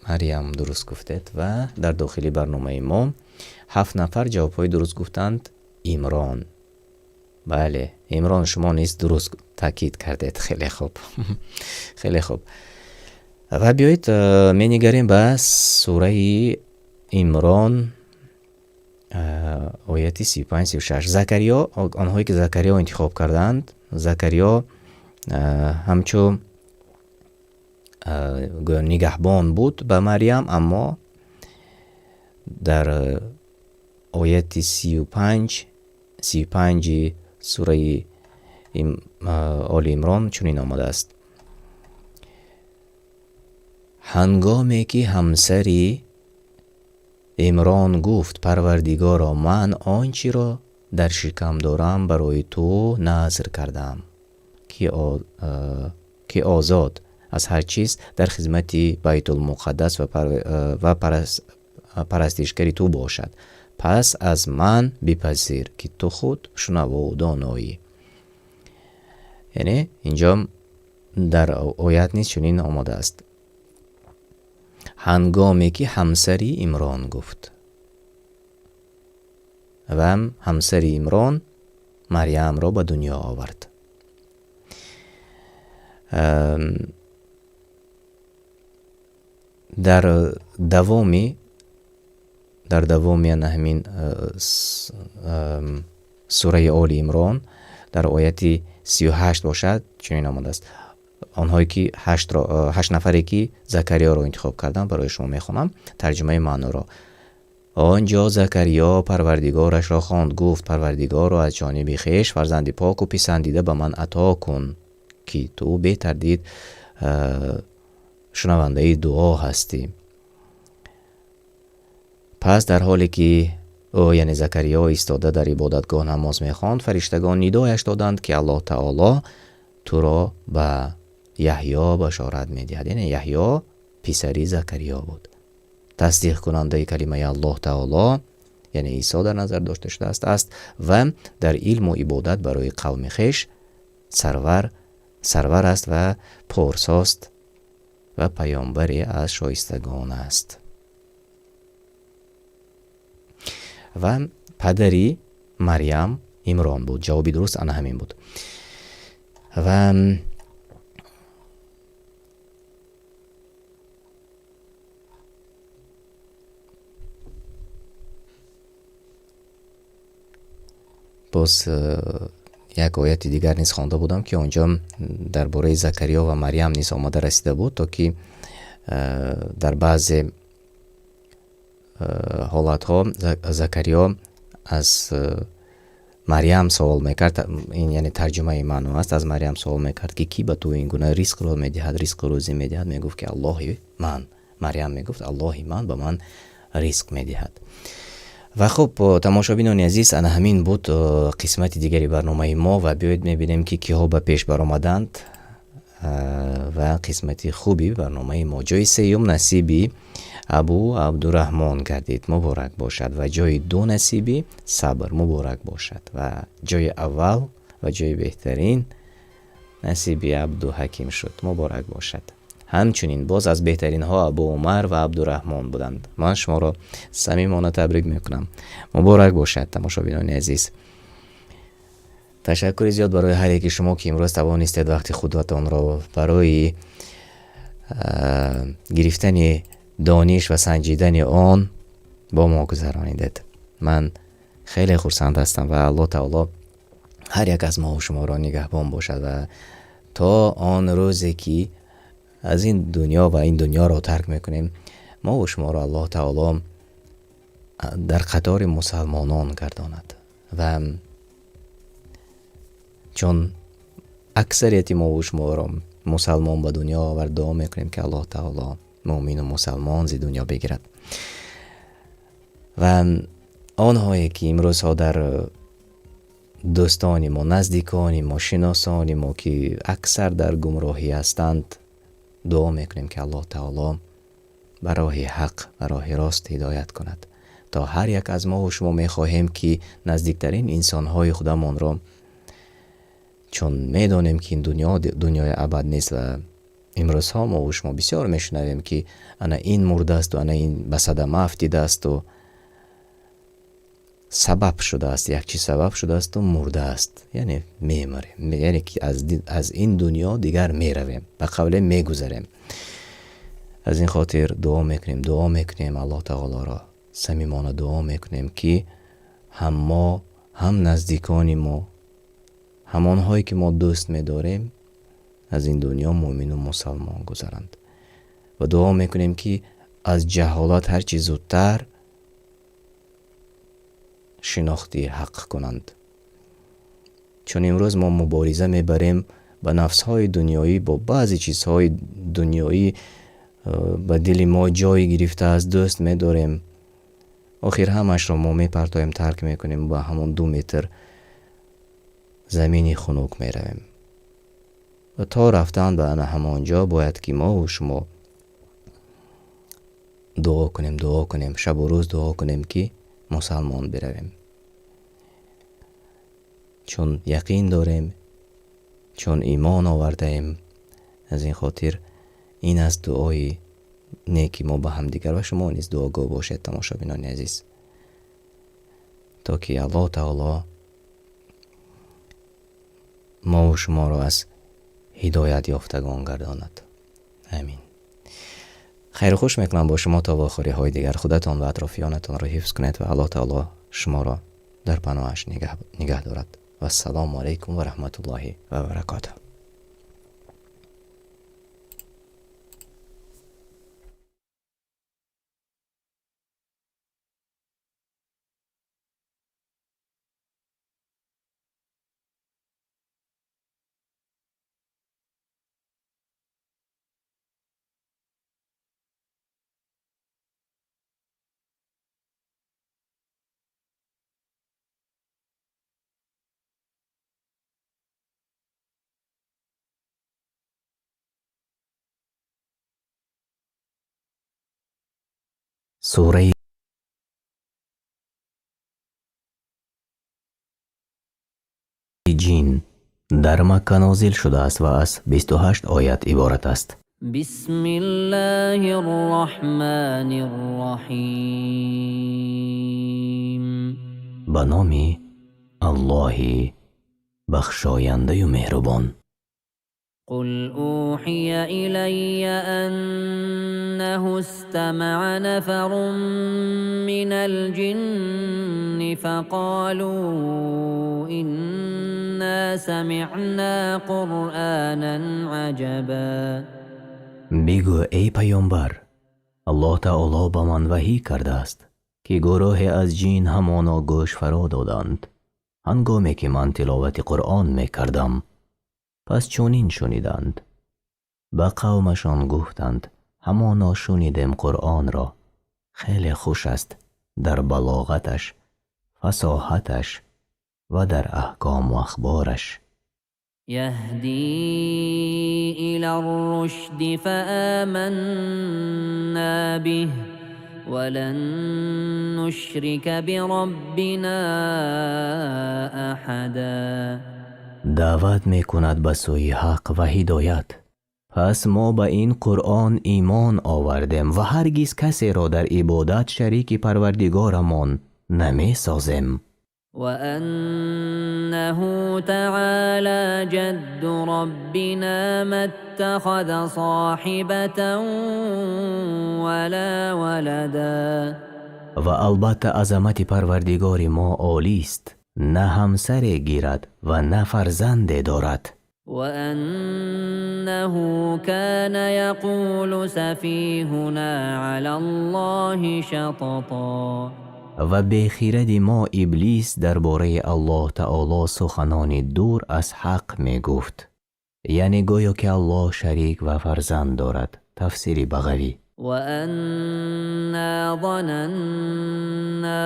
Speaker 1: Марьям, дуруст гуфтед ва дар дохили барномаи мо ҳафт нафар ҷавобҳои дуруст гуфтанд. Имрон. Бале, Имрон, шумо низ дуруст таъкид кардед. Хеле хуб. Хеле хуб. Ва биёед менигарем ба сураи Имрон, ояти 35, 36. Закариё, онҳое ки Закариё интихоб карданд, Закариё ҳамчун гӯё нигаҳбон буд ба Марьям, аммо дар ояти 35, 35-и сураи Оли Имрон чунин омадааст: ҳангоме ки ҳамсари Имрон гуфт: Парвардигоро, ман он чиро дар шикам дорам, барои ту назр кардам, ки озод аз ҳар чиз дар хизмати Байтулмуқаддас ва парастишгари ту бошад, пас аз ман бипазир, ки ту худ шунавову доноӣ. Яъне инҷо дар оят низ чунин омадааст: Ҳангоме ки ҳамсари Имрон гуфт. Ва ҳамсари Имрон Марьямро ба дунё овард. Дар давоми ана ҳамин сураи Оли Имрон дар ояти 38 бошад, чунин омадааст. Онҳое ки ҳашт нафаре ки Закариёро интихоб карданд, барои шумо мехонам тарҷумаи маъноро. Он ҷо Закариё парвардигорашро хонд, гуфт: Парвардигоро, аз ҷониби хеш фарзанди поку писандида ба ман ато кун, ки ту бетардид шунавандаи дуо ҳастӣ. Пас дар ҳоле ки ӯ, яъне Закариё, истода дар ибодатгоҳ намоз мехонд, фариштагон нидояш доданд, ки Аллоҳ таоло туро ба Яҳё башорат медиҳад. Яъне Яҳё писари Закариё буд. Тасдиқкунандаи калимаи Аллоҳ таоло, яъне Исо дар назар дошта шудааст, аст ва дар илму ибодат барои қавми хеш сарвар аст ва порсост ва паёмбаре аз шоистагон аст. Ва падари Марьям Имрон буд. Ҷавоби дуруст ана ҳамин буд. Ва боз як ояти дигар низ хонда будам, ки онҷо дар бораи Закариё ва Марьям низ омада расида буд, то ки дар баъзе ҳолатҳо Закариё аз Марьям савол мекард, ин яъне тарҷумаи маъно аст, аз Марьям савол мекард, ки кӣ ба ту ин гуна ризқро медиҳад, ризқу рӯзӣ медиҳад? Мегуфт, ки Аллоҳи ман. Марьям мегуфт, Аллоҳи ман ба ман ризқ медиҳад. Ва хуб, тамошобинони азиз, ана ҳамин буд қисмати дигари барномаи мо ва биёед мебинем, ки киҳо ба пеш баромаданд ва қисмати хуби барномаи мо. Ҷои сеюм насиби Абу Абдураҳмон гардид, муборак бошад, ва ҷои ду насиби Сабр, муборак бошад, ва ҷои аввал ва ҷои беҳтарин насиби Абдуҳаким шуд, муборак бошад. Ҳамчунин боз аз беҳтаринҳо Абу Умар ва Абдураҳмон буданд. Ман шуморо самимона табрик мекунам. Муборак бошад, тамошобинони азиз. Ташаккури зиёд барои ҳар яки шумо, ки имрӯз тавонистед вақти худатонро барои гирифтани дониш ва санҷидани он бо мо гузаронидед. Ман хеле хурсанд ҳастам ва Аллоҳ таоло ҳар як аз мову шуморо нигаҳбон бошад ва то он рӯзе ки аз ин дунё ва ин дунёро тарк мекунем, мову шуморо Аллоҳ таоло дар қатори мусалмонон гардонад. Ва чун аксарияти мову шуморо мусалмон ба дунё овард, дуо мекунем, ки Аллоҳ таоло муъмину мусалмон зи дунё бигирад. Ва онҳое ки имрӯзҳо дар дӯстони мо, наздикони мо, шиносони мо, ки аксар дар гумроҳӣ ҳастанд, дуо мекунем, ки Аллоҳ таоло ба роҳи ҳақ, ба роҳи рост ҳидоят кунад. То ҳар як аз мову шумо мехоҳем, ки наздиктарин инсонҳои худамонро, чун медонем, ки ин дунё дунёи абад нест ва имрӯзҳо мову шумо бисёр мешунавем, ки ана ин мурдаасту ана ин ба садама афтидаасту сабаб шудааст, як чиз сабаб шудаасту мурдааст, яъне мемирем, яъне ки аз ин дунё дигар меравем, ба қавле мегузарем. Аз ин хотир дуо мекунем, дуо мекунем Аллоҳ таолоро, самимона дуо мекунем, ки ҳам мо, ҳам наздикони мо, ҳамонҳое ки мо дӯст медорем, аз ин дунё муъмину мусалмон гузаранд. Ва дуо мекунем, ки аз ҷаҳолат ҳар чӣ зудтар шинохти ҳақ кунанд. Чун имрӯз мо мубориза мебарем ба нафсҳои дунёӣ, бо баъзе чизҳои дунёӣ ба дили мо ҷой гирифтааст, дӯст медорем. Охир ҳамашро мо мепартоем, тарк мекунем, ба ҳамон 2 метр замини хунук меравем. Ва то рафтан ба ана ҳамон ҷо бояд ки мову шумо дуо кунем, дуо кунем, шабу рӯз дуо кунем, ки мусалмон биравем. Чун яқин дорем, чун имон овардаем, аз ин хотир ин аст дуои Неки мо ба ҳамдигар ва шумо низ дуогӯ бошед, тамошобинони азиз, то ки Аллоҳ таоло мову шуморо аз ҳидоят ёфтагон гардонад. Амин. Хайру хуш мекунам бо шумо то вохӯриҳои дигар. Худатон ва атрофиёнатонро ҳифз кунед ва Аллоҳ таоло шуморо дар паноҳаш нигаҳ дорад. Вассалому алайкум ва раҳматуллоҳи ва баракотуҳ. Сураи Ҷин дар Макка нозил шудааст ва аз 28 оят иборат аст.
Speaker 2: Бисмиллоҳир Роҳманир Роҳим.
Speaker 1: Ба номи Аллоҳи бахшояндаю меҳрубон.
Speaker 2: قل أوحي إلي أنه استمع نفر من الجن فقالوا إنا سمعنا قرآنا عجبا.
Speaker 1: Бигӯ, эй паёмбар, Аллоҳ таоло ба ман ваҳӣ кардааст, ки гурӯҳе аз ҷин ҳамоно гӯш фаро доданд, ҳангоме ки ман тиловати Қуръон мекардам. Пас чунин шуниданд. Ба қавмашон гуфтанд: ҳамоно шунидем Қуръонро. Хеле хуш аст дар балоғаташ, фасоҳаташ ва дар аҳкому ахбораш.
Speaker 2: يهدي إلى الرشد فآمنا به ولن نشرك بربنا أحدا.
Speaker 1: Даъват мекунад ба сӯи ҳақ ва ҳидоят. Пас мо ба ин Қуръон имон овардем ва ҳаргиз касеро дар ибодат шарики Парвардигорамон намесозем.
Speaker 2: وأنه تعالى جد ربنا ما اتخذ صاحبة ولا ولدا.
Speaker 1: Ва албатта азамати Парвардигори мо олист, на ҳамсаре гирад ва на фарзанде дорад.
Speaker 2: وأنه كان يقول سفيهنا على الله شططا.
Speaker 1: Ва бехиради мо Иблис дар бораи Аллоҳ таоло суханони дур аз ҳақ мегуфт, яъне гӯё ки Аллоҳ шарик ва фарзанд дорад. Тафсири Бағавӣ.
Speaker 2: وأنا ظننا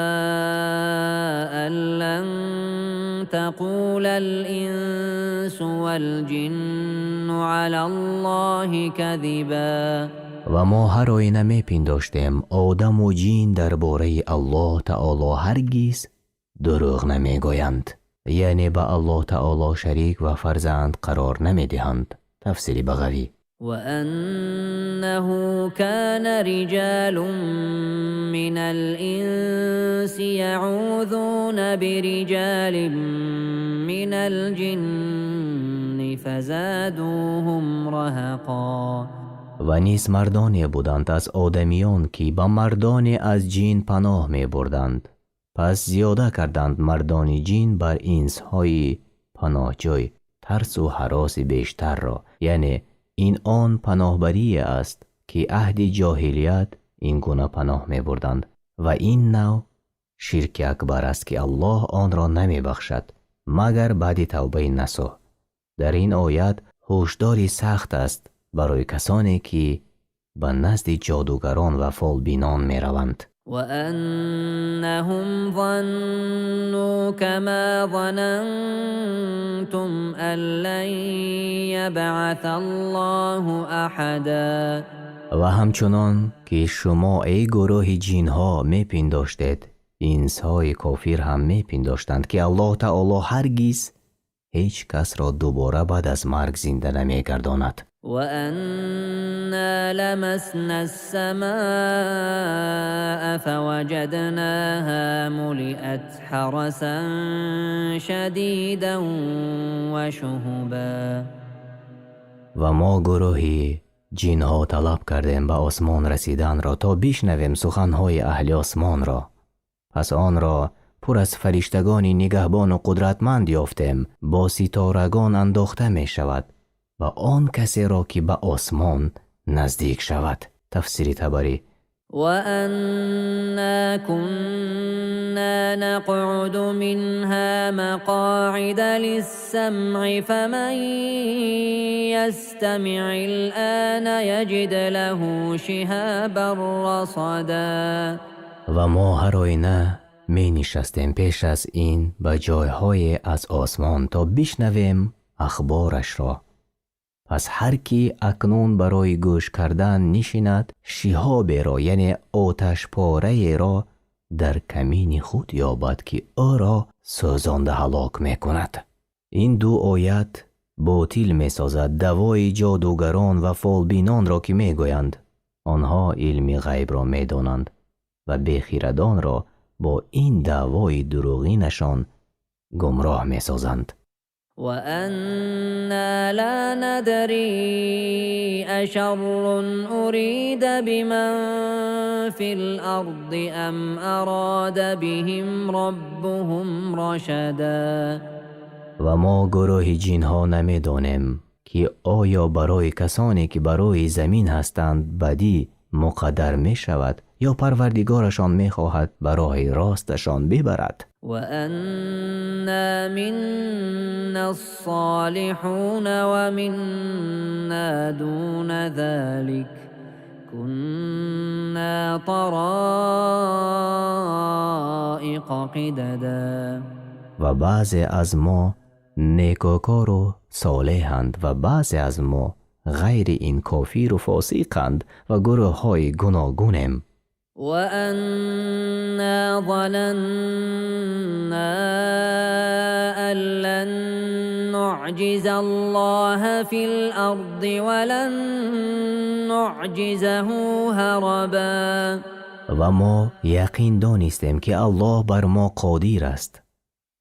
Speaker 2: أن لن تقول الإنس والجن على الله كذبا.
Speaker 1: Ва мо ҳар оина мепиндоштем, одаму ҷин дар бораи Аллоҳ таоло ҳаргиз дурӯғ намегӯянд, яъне ба Аллоҳ таоло шарик ва фарзанд қарор намедиҳанд. Тафсири Бағавӣ.
Speaker 2: وأنه كان رجال من الإنس يعوذون برجال من الجن فزادوهم رهقا.
Speaker 1: Ва низ мардоне буданд аз одамиён, ки ба мардоне аз ҷин паноҳ мебурданд. Пас зиёда карданд мардони ҷин бар инсҳои паноҳҷӯй тарсу ҳароси бештарро, яъне ин он паноҳбарие аст, ки аҳди ҷоҳилият ин гуна паноҳ мебурданд ва ин нав ширки акбар аст, ки Аллоҳ онро намебахшад, магар баъди тавбаи насӯҳ. Дар ин оят ҳушдори сахт аст барои касоне, ки ба назди ҷодугарон ва фолбинон мераванд.
Speaker 2: وأنهم ظنوا كما ظننتم أن لن يبعث الله أحدا.
Speaker 1: Ва ҳамчунон ки шумо, эй гурӯҳи ҷинҳо, мепиндоштед, инсҳои кофир ҳам мепиндоштанд, ки Аллоҳ таоло ҳаргиз ҳеҷ касро дубора баъд аз марг зинда намегардонад.
Speaker 2: وأنا لمسنا السماء فوجدناها ملئت حرسا شديدا وشهبا.
Speaker 1: Ва мо гурӯҳи ҷинҳо талаб кардем ба осмон расиданро, то бишнавем суханҳои аҳли осмонро. Пас онро пур аз фариштагони нигаҳбону қудратманд ёфтем. Бо ситорагон андохта мешавад ва он касеро, ки ба осмон наздик шавад. Тафсири Табарӣ.
Speaker 2: وأنا كنا نقعد منها مقاعد للسمع فمن يستمع الآن يجد له شهابا رصدا.
Speaker 1: Ва мо ҳар оина менишастем пеш аз ин ба ҷойҳое аз осмон, то бишнавем ахборашро. Пас ҳар кӣ акнун барои гӯш кардан нишинад, шиҳоберо, яъне оташпораеро дар камини худ ёбад, ки ӯро сӯзонда ҳалок мекунад. Ин ду оят ботил месозад даъвои ҷодугарон ва фолбинонро, ки мегӯянд, онҳо илми ғайбро медонанд ва бехирадонро бо ин даъвои дурӯғинашон гумроҳ месозанд.
Speaker 2: وأنا لا ندري أشر أريد بمن في الأرض أم أراد بهم ربهم رشدا.
Speaker 1: Ва мо гурӯҳи ҷинҳо намедонем, ки оё барои касоне, ки бар рӯи замин ҳастанд, бадӣ муқаддар мешавад ё парвардигорашон мехоҳад ба роҳи росташон бибарад.
Speaker 2: وأنا منا الصالحون ومنا دون ذلك كنا طرائق قددا.
Speaker 1: Ва баъзе аз мо некӯкору солеҳанд ва баъзе аз мо ғайри ин кофиру фосиқанд ва гурӯҳҳои гуногунем.
Speaker 2: وأنا ظننا أن لن نعجز الله في الأرض ولن نعجزه هربا.
Speaker 1: Ва мо яқин донистем, ки Аллоҳ бар мо қодир аст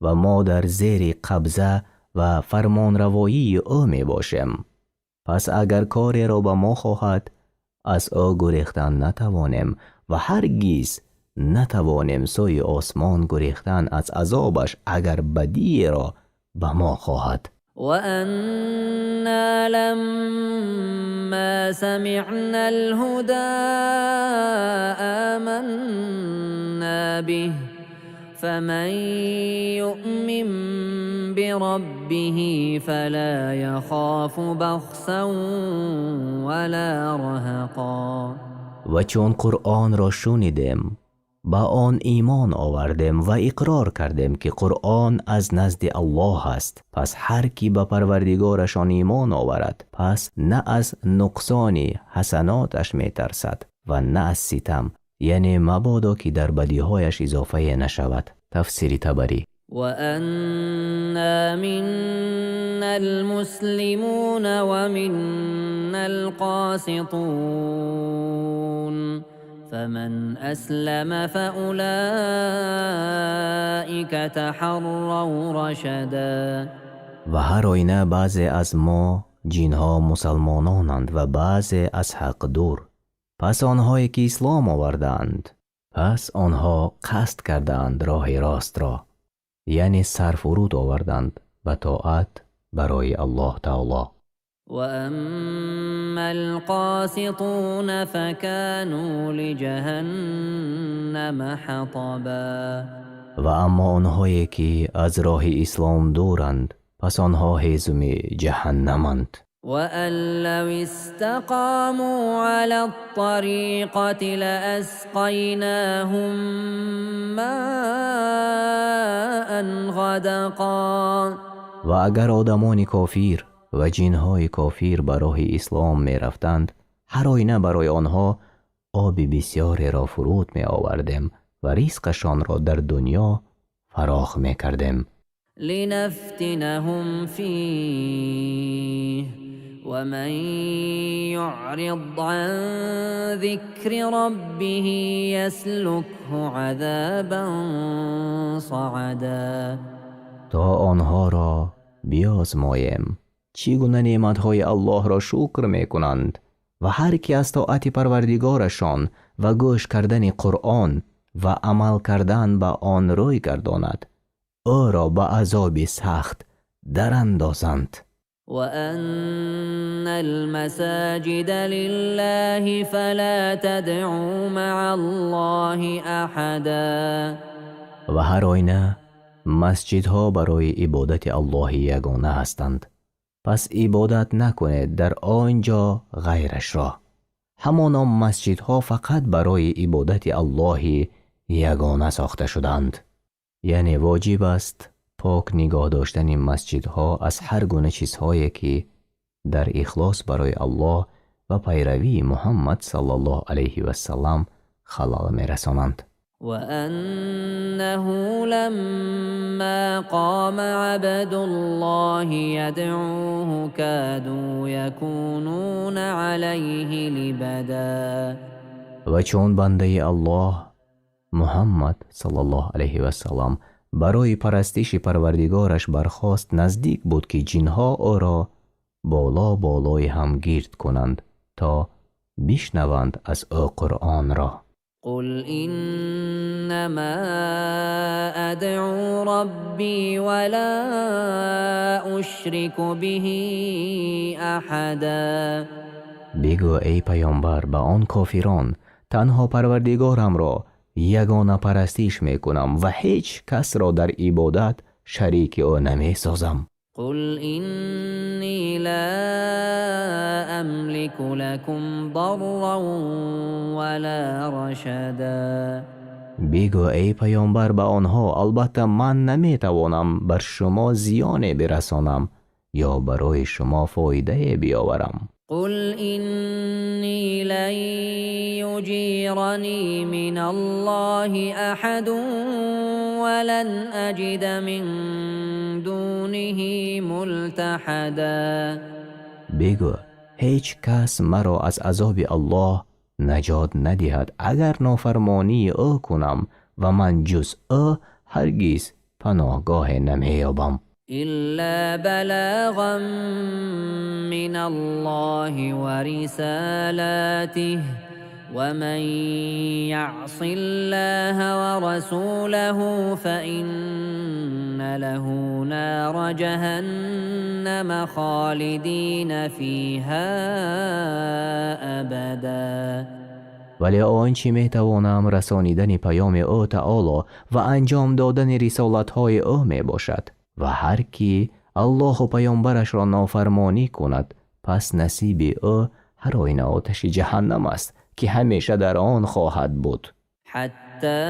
Speaker 1: ва мо дар зери қабза ва фармонравоии ӯ мебошем. Пас агар кореро ба мо хоҳад, аз ӯ гурехтан натавонем ва ҳаргиз натавонем сӯи осмон гурехтан аз азобаш, агар бадиеро ба мо хоҳад.
Speaker 2: وأنا لما سمعنا الهدى آمنا به فمن يؤمن بربه فلا يخاف بخسا ولا رهقا.
Speaker 1: Ва чун Қуръонро шунидем, ба он имон овардем ва иқрор кардем, ки Қуръон аз назди Аллоҳ аст. Пас ҳар кӣ ба парвардигорашон имон оварад, пас на аз нуқсони ҳасаноташ метарсад ва на аз ситам, яъне мабодо ки дар бадиҳояш изофае нашавад. Тафсири Табарӣ.
Speaker 2: وأنا منا المسلمون ومنا القاسطون فمن أسلم فأولئك تحروا رشدا.
Speaker 1: Ва ҳар оина баъзе аз мо ҷинҳо мусалмононанд ва баъзе аз ҳақ дур. Пас онҳое, ки ислом овардаанд, пас онҳо қасд кардаанд роҳи ростро, яъне сар фуруд оварданд ба тоат барои Аллоҳ таоло.
Speaker 2: وأما القاسطون فكانوا لجهنم حطبا.
Speaker 1: Ва аммо онҳое, ки аз роҳи ислом дуранд, пас онҳо ҳезуми ҷаҳаннаманд.
Speaker 2: وأن لو استقاموا على الطريقة لأسقيناهم ماء غدقا.
Speaker 1: Ва агар одамони кофир ва ҷинҳои кофир ба роҳи ислом мерафтанд, ҳар оина барои онҳо оби бисёреро фуруд меовардем ва ризқашонро дар дунё фарох мекардем.
Speaker 2: لنفتنهم فيه ومن يعرض عن ذكر ربه يسلكه عذابا صعدا.
Speaker 1: То онҳоро биозмоем, чӣ гуна неъматҳои Аллоҳро шукр мекунанд, ва ҳар ки аз тоати Парвардигорашон ва гӯш кардани Қуръон ва амал кардан ба он рӯй гардонад, ӯро ба азоби сахт дарандозанд.
Speaker 2: وأن المساجد لله فلا تدعوا مع الله أحدا.
Speaker 1: Ва ҳар оина масҷидҳо барои ибодати Аллоҳи ягона ҳастанд, пас ибодат накунед дар он ҷо ғайрашро. Ҳамоно масҷидҳо фақат барои ибодати Аллоҳи ягона сохта шуданд. Яъне воҷиб аст пок нигоҳ доштани масҷидҳо аз ҳар гуна чизҳое, ки дар ихлос барои Аллоҳ ва пайравии Муҳаммад саллаллоҳу алайҳи вассалам халал мерасонанд.
Speaker 2: وأنه لما قام عبد الله يدعوه كادوا يكونون عليه لبدا.
Speaker 1: Ва чун бандаи Аллоҳ Муҳаммад саллаллоҳу алайҳи вассалам барои парастиши Парвардигораш бархост, наздик буд, ки ҷинҳо ӯро боло болои ҳам гирд кунанд, то бишнаванд аз ӯ Қуръонро.
Speaker 2: قل إنما أدعو ربي ولا أشرك به أحدا.
Speaker 1: Бигӯ, эй паёмбар, ба он кофирон: танҳо Парвардигорамро ягона парастиш мекунам ва ҳеҷ касро дар ибодат шарики ӯ намесозам.
Speaker 2: قل إني لا أملك لكم ضرا ولا رشدا.
Speaker 1: Бигӯ, эй паёмбар, ба онҳо: албатта ман наметавонам бар шумо зиёне бирасонам ё барои шумо фоидае биёварам.
Speaker 2: قل إني لن يجيرني من الله أحد ولن أجد من دونه ملتحدا.
Speaker 1: Бигӯ: ҳеҷ кас маро аз азоби Аллоҳ наҷот надиҳад, агар нофармонии ӯ кунам, ва ман ҷуз ӯ ҳаргиз паноҳгоҳе намеёбам.
Speaker 2: إلا بلاغا من الله ورسالاته، ومن يعص الله ورسوله فإن له نار جهنم خالدين فيها أبدا.
Speaker 1: Вале он чӣ метавонам, расонидани паёми Ӯ таоло ва анҷом додани рисолатҳои ӯ мебошад. Ва ҳар кӣ Аллоҳу паёмбарашро нофармонӣ кунад, пас насиби ӯ ҳар оина оташи ҷаҳаннам аст, ки ҳамеша дар он хоҳад буд.
Speaker 2: حتى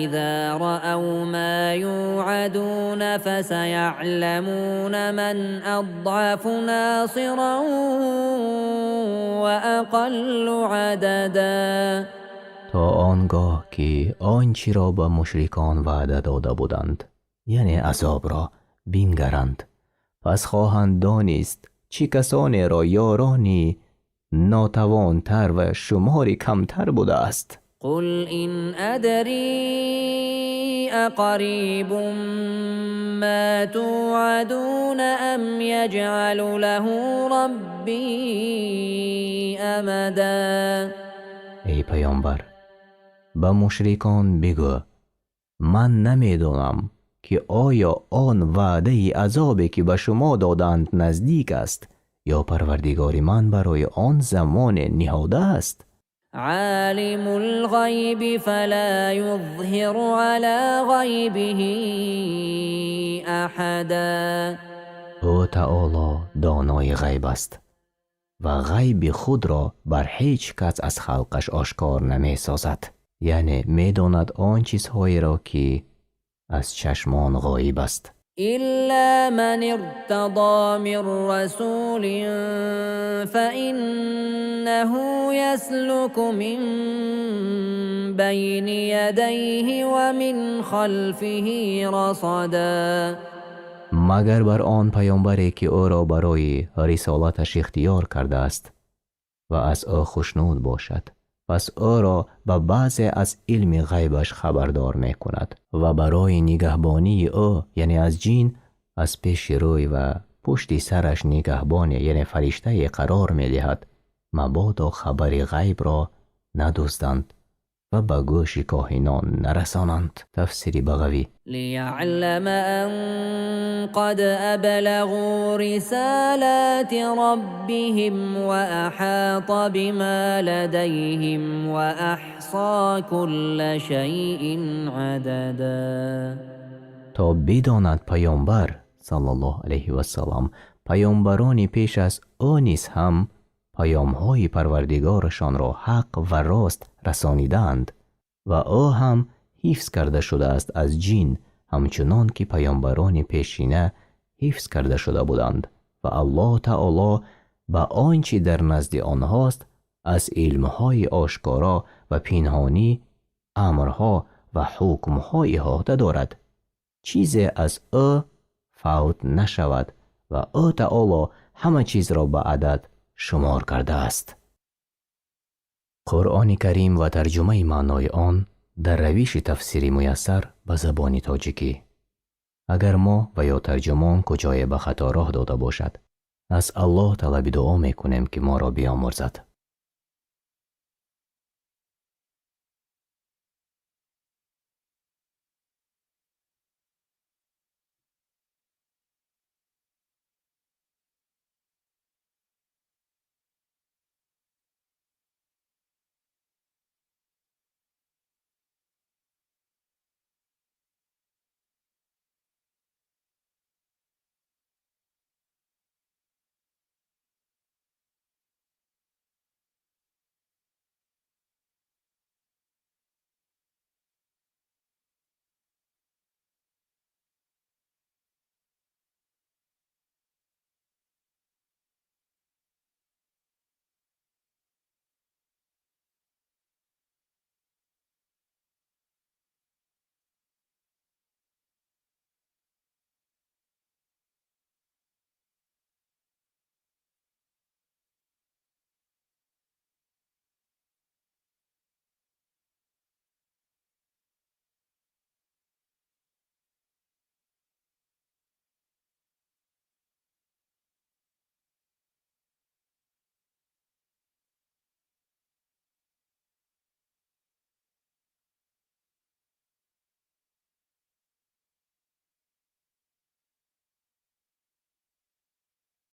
Speaker 2: إذا رأوا ما يوعدون فسيعلمون من أضعف ناصرا وأقل عددا.
Speaker 1: То он гоҳ ки он чиро ба мушрикон ваъда дода буданд, яъне азобро, бингаранд, пас хоҳанд донист, чӣ касонеро ёрони нотавонтар ва шумори камтар будааст.
Speaker 2: قل إن أدري أقريب ما توعدون أم يجعل له ربي أمدا.
Speaker 1: Эй паёмбар, ба мушрикон бигӯ: ман намедонам, ки оё он ваъдаи азобе, ки ба шумо доданд, наздик аст ё Парвардигори ман барои он замоне ниҳодааст.
Speaker 2: عالم الغيب فلا يظهر على غيبه أحدا.
Speaker 1: Ӯ таоло донои ғайб аст ва ғайби худро бар ҳеҷ кас аз халқаш ошкор намесозад, яъне медонад он чизҳоеро, ки аз чашмон ғоиб аст.
Speaker 2: إلا من ارتضى من رسول فإنه يسلك من بين يديه ومن خلفه رصدا.
Speaker 1: Магар бар он паёмбаре, ки ӯро барои рисолаташ ихтиёр кардааст ва аз ӯ хушнуд бошад, пас ӯро ба баъзе аз илми ғайбаш хабардор мекунад ва барои нигаҳбонии ӯ, яъне аз ҷин, аз пеши рӯй ва пушти сараш нигаҳбоне, яъне фариштае қарор медиҳад, мабодо хабари ғайбро надузданд ва ба гӯши коҳинон нарасонанд. Тафсири Бағавӣ.
Speaker 2: ليعلم أن قد أبلغوا رسالات ربهم وأحاط بما لديهم وأحصى كل شيء عددا.
Speaker 1: То бидонад паёмбар саллаллоҳу алайҳи вассалам, паёмбарони пеш аз ӯ низ ҳам паёмҳои парвардигорашонро ҳақ ва рост расонидаанд ва ӯ ҳам ҳифз карда шудааст аз ҷин, ҳамчунон ки паёмбарони пешина ҳифз карда шуда буданд, ва Аллоҳ таоло ба он чӣ дар назди онҳост аз илмҳои ошкоро ва пинҳонӣ, амрҳо ва ҳукмҳо иҳота дорад, чизе аз ӯ фавт нашавад ва ӯ таоло ҳама чизро ба адад шумор кардааст. Қуръони Карим ва тарҷумаи маънои он дар равиши тафсири муяссар ба забони тоҷикӣ. Агар мо ва ё тарҷумон куҷое ба хато роҳ дода бошад, аз Аллоҳ талаби дуо мекунем, ки моро биомӯрзад.